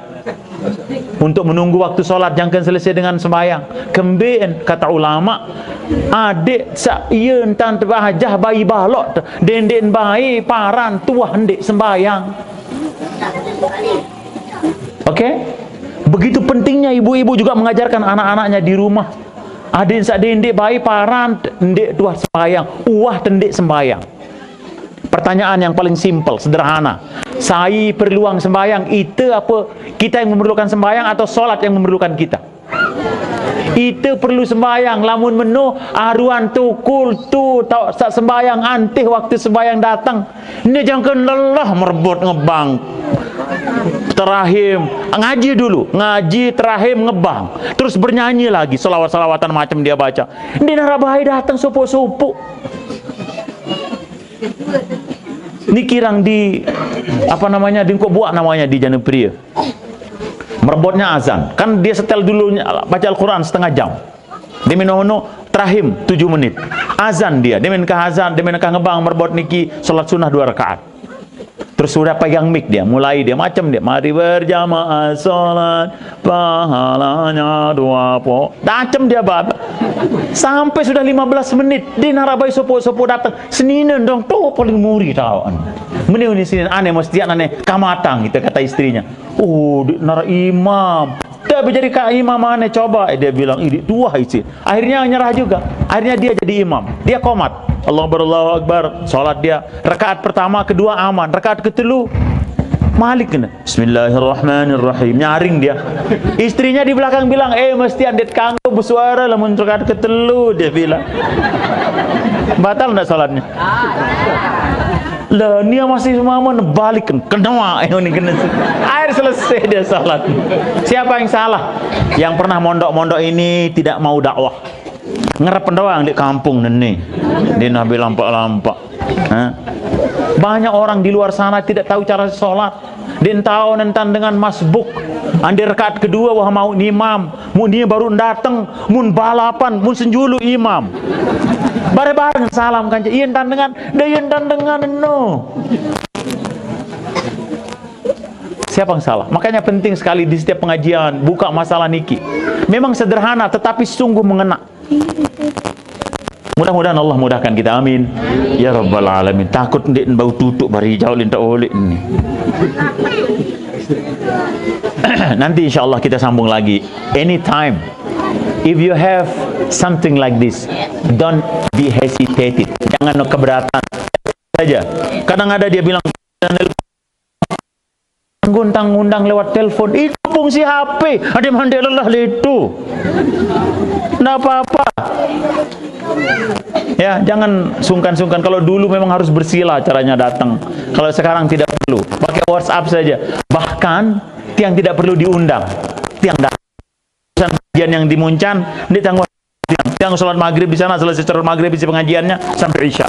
Untuk menunggu waktu salat, jangan selesai dengan sembahyang. Kemben, kata ulama, adik sa iya entan tebahajah bayi balok, dendek bayi paran tuah ndek sembahyang. Oke? Begitu pentingnya ibu-ibu juga mengajarkan anak-anaknya di rumah. Adin sak dendek bayi paran ndek tuah sembahyang, uah tendek sembahyang. Pertanyaan yang paling simpel, sederhana. Sai perluang sembahyang, ite apa kita yang memerlukan sembahyang atau salat yang memerlukan kita? Ite perlu sembahyang, lamun meno aruan tukul tu tau sak sembahyang antih waktu sembahyang datang. Ini jangan lelah merebut ngebang. Terahim, ngaji dulu, ngaji terahim ngebang. Terus bernyanyi lagi, selawat-selawatan macam dia baca. Ini narabai datang supu-supu. Ini kirang di, apa namanya, di kok buat namanya di Janupria. Merebutnya azan. Kan dia setel dulu baca Al-Quran setengah jam. Dia minum terahim tujuh menit. Azan dia, dia main ke azan, dia main ke ngebang merebut niki salat sunnah dua rakaat. Terus sudah pegang mic dia, mulai dia macam dia, "Mari berjamaah salat, pahalanya dua po." Macam dia bab. Sampai sudah lima belas menit, di narabai sopo-sopo datang. Seninen dong, tuh paling muri tau. Meni uni seninen, aneh mesti aneh, kamatang, gitu kata istrinya. "Oh, di nara imam. Tapi jadi ka imam aneh coba." Eh, dia bilang, "Ini tuah isi." Akhirnya nyerah juga. Akhirnya dia jadi imam. Dia komat. Allah Akbar, Allahu Akbar. Salat dia. Rakaat pertama, kedua aman. Rakaat ketelu, Malik kena. Bismillahirrahmanirrahim. Nyaring dia. Istrinya di belakang bilang, "Eh, mesti andit kanggo bersuara lah mun rakaat ketelu," dia bilang. Batal ndak salatnya? Lah, nia masih semama balik kan. Kena, eh, ini kena. Akhir selesai dia salat. Siapa yang salah? Yang pernah mondok-mondok ini tidak mau dakwah. Ngarep doang di kampung nene. Di nabi lampak-lampak. Ha? Banyak orang di luar sana tidak tahu cara sholat. Di entau nentan dengan masbuk. Andi rakaat kedua wah mau ni imam. Mun dia baru datang, mun balapan, mun senjulu imam. Bareng-bareng salam kan. Iya entan dengan, dia iya entan dengan no. Siapa yang salah? Makanya penting sekali di setiap pengajian buka masalah niki. Memang sederhana tetapi sungguh mengena. Mudah-mudahan Allah mudahkan kita, amin. Ya Rabbal Alamin. Takut ndik bau tutuk bari jauh lintak olik ni. Nanti insya Allah kita sambung lagi. Anytime. If you have something like this, don't be hesitated. Jangan keberatan saja. Kadang ada dia bilang, "Ngundang-ngundang lewat telepon, itu fungsi H P. Ada mandek lelah itu. Ndak apa-apa." Ya, jangan sungkan-sungkan. Kalau dulu memang harus bersila caranya datang. Kalau sekarang tidak perlu. Pakai WhatsApp saja. Bahkan tiang tidak perlu diundang. Tiang datang. Urusan pengajian yang di Muncan, ini tanggung tiang. Tiang sholat maghrib di sana, selesai sholat maghrib isi pengajiannya sampai isya.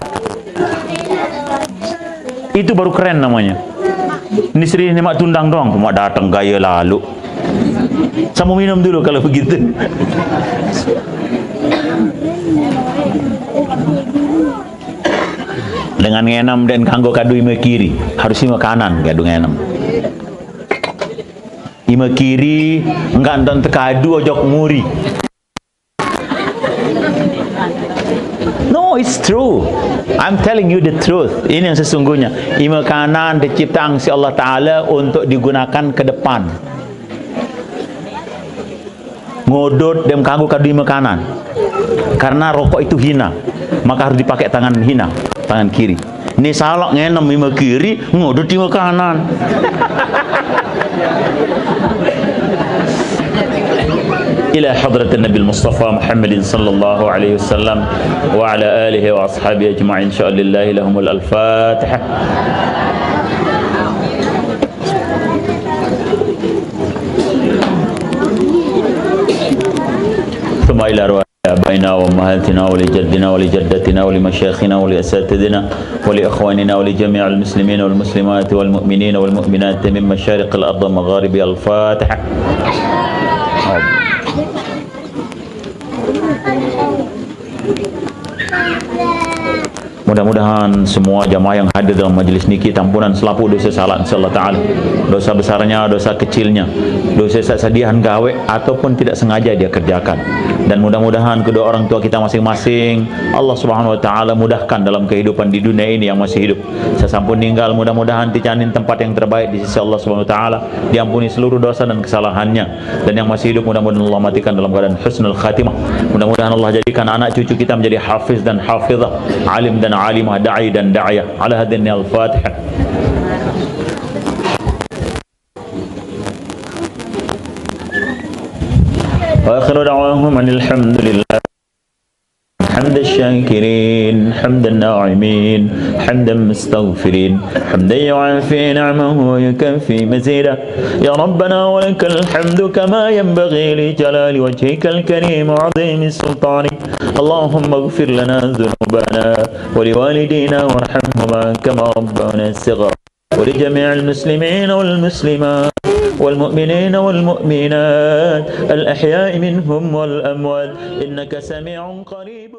Itu baru keren namanya. Ini seri ini mak tundang doang, mak datang gaya lalu. Sama minum dulu kalau begitu. Dengan ngenem dan kanggo kadu ime kiri, harus ime kanan kadu ngenem. Ime kiri enggak nonton tekadu ojok muri. No, it's true. I'm telling you the truth. Ini yang sesungguhnya. Ime kanan diciptakan si Allah Ta'ala untuk digunakan ke depan. Ngodot dan kanggo kadu ime kanan. Karena rokok itu hina, maka harus dipakai tangan hina, tangan kiri. Ini salak ngenem ime kiri, ngodot ime kanan. Ila hadratin Nabi Mustafa Muhammadin sallallahu alaihi wasallam wa ala alihi wa ashabihi ajma'in. Insyaallah lahumul al-Fatihah. ثم إلى أرواح آبائنا وأمهاتنا ولجدنا ولجدتنا ولمشايخنا ولأساتذتنا ولإخواننا ولجميع المسلمين والمسلمات والمؤمنين والمؤمنات من مشارق الأرض ومغاربها. الفاتحة. Mudah-mudahan semua jamaah yang hadir dalam majelis niki tampunan selapu dosa salat insyaallah ta'ala. Dosa besarnya, dosa kecilnya, dosa sesedihan gawe ataupun tidak sengaja dia kerjakan. Dan mudah-mudahan kedua orang tua kita masing-masing Allah Subhanahu wa Ta'ala mudahkan dalam kehidupan di dunia ini yang masih hidup. Sesampun ninggal, mudah-mudahan ticanin tempat yang terbaik di sisi Allah Subhanahu wa Ta'ala, diampuni seluruh dosa dan kesalahannya. Dan yang masih hidup, mudah-mudahan Allah matikan dalam keadaan husnul khatimah. Mudah-mudahan Allah jadikan anak cucu kita menjadi hafiz dan hafizah, alim dan alimah, da'i dan da'iyah. Ala hadin al-Fatihah. وآخر دعواهم أن الحمد لله. حمد الشاكرين، حمد الناعمين، حمد المستغفرين، حمدا يوافي نعمه ويكافئ مزيده. يا ربنا ولك الحمد كما ينبغي لجلال وجهك الكريم وعظيم سلطانك. اللهم اغفر لنا ذنوبنا ولوالدينا وارحمهما كما ربونا صغارا. ولجميع المسلمين والمسلمات والمؤمنين والمؤمنات الأحياء منهم والأموات إنك سميع قريب.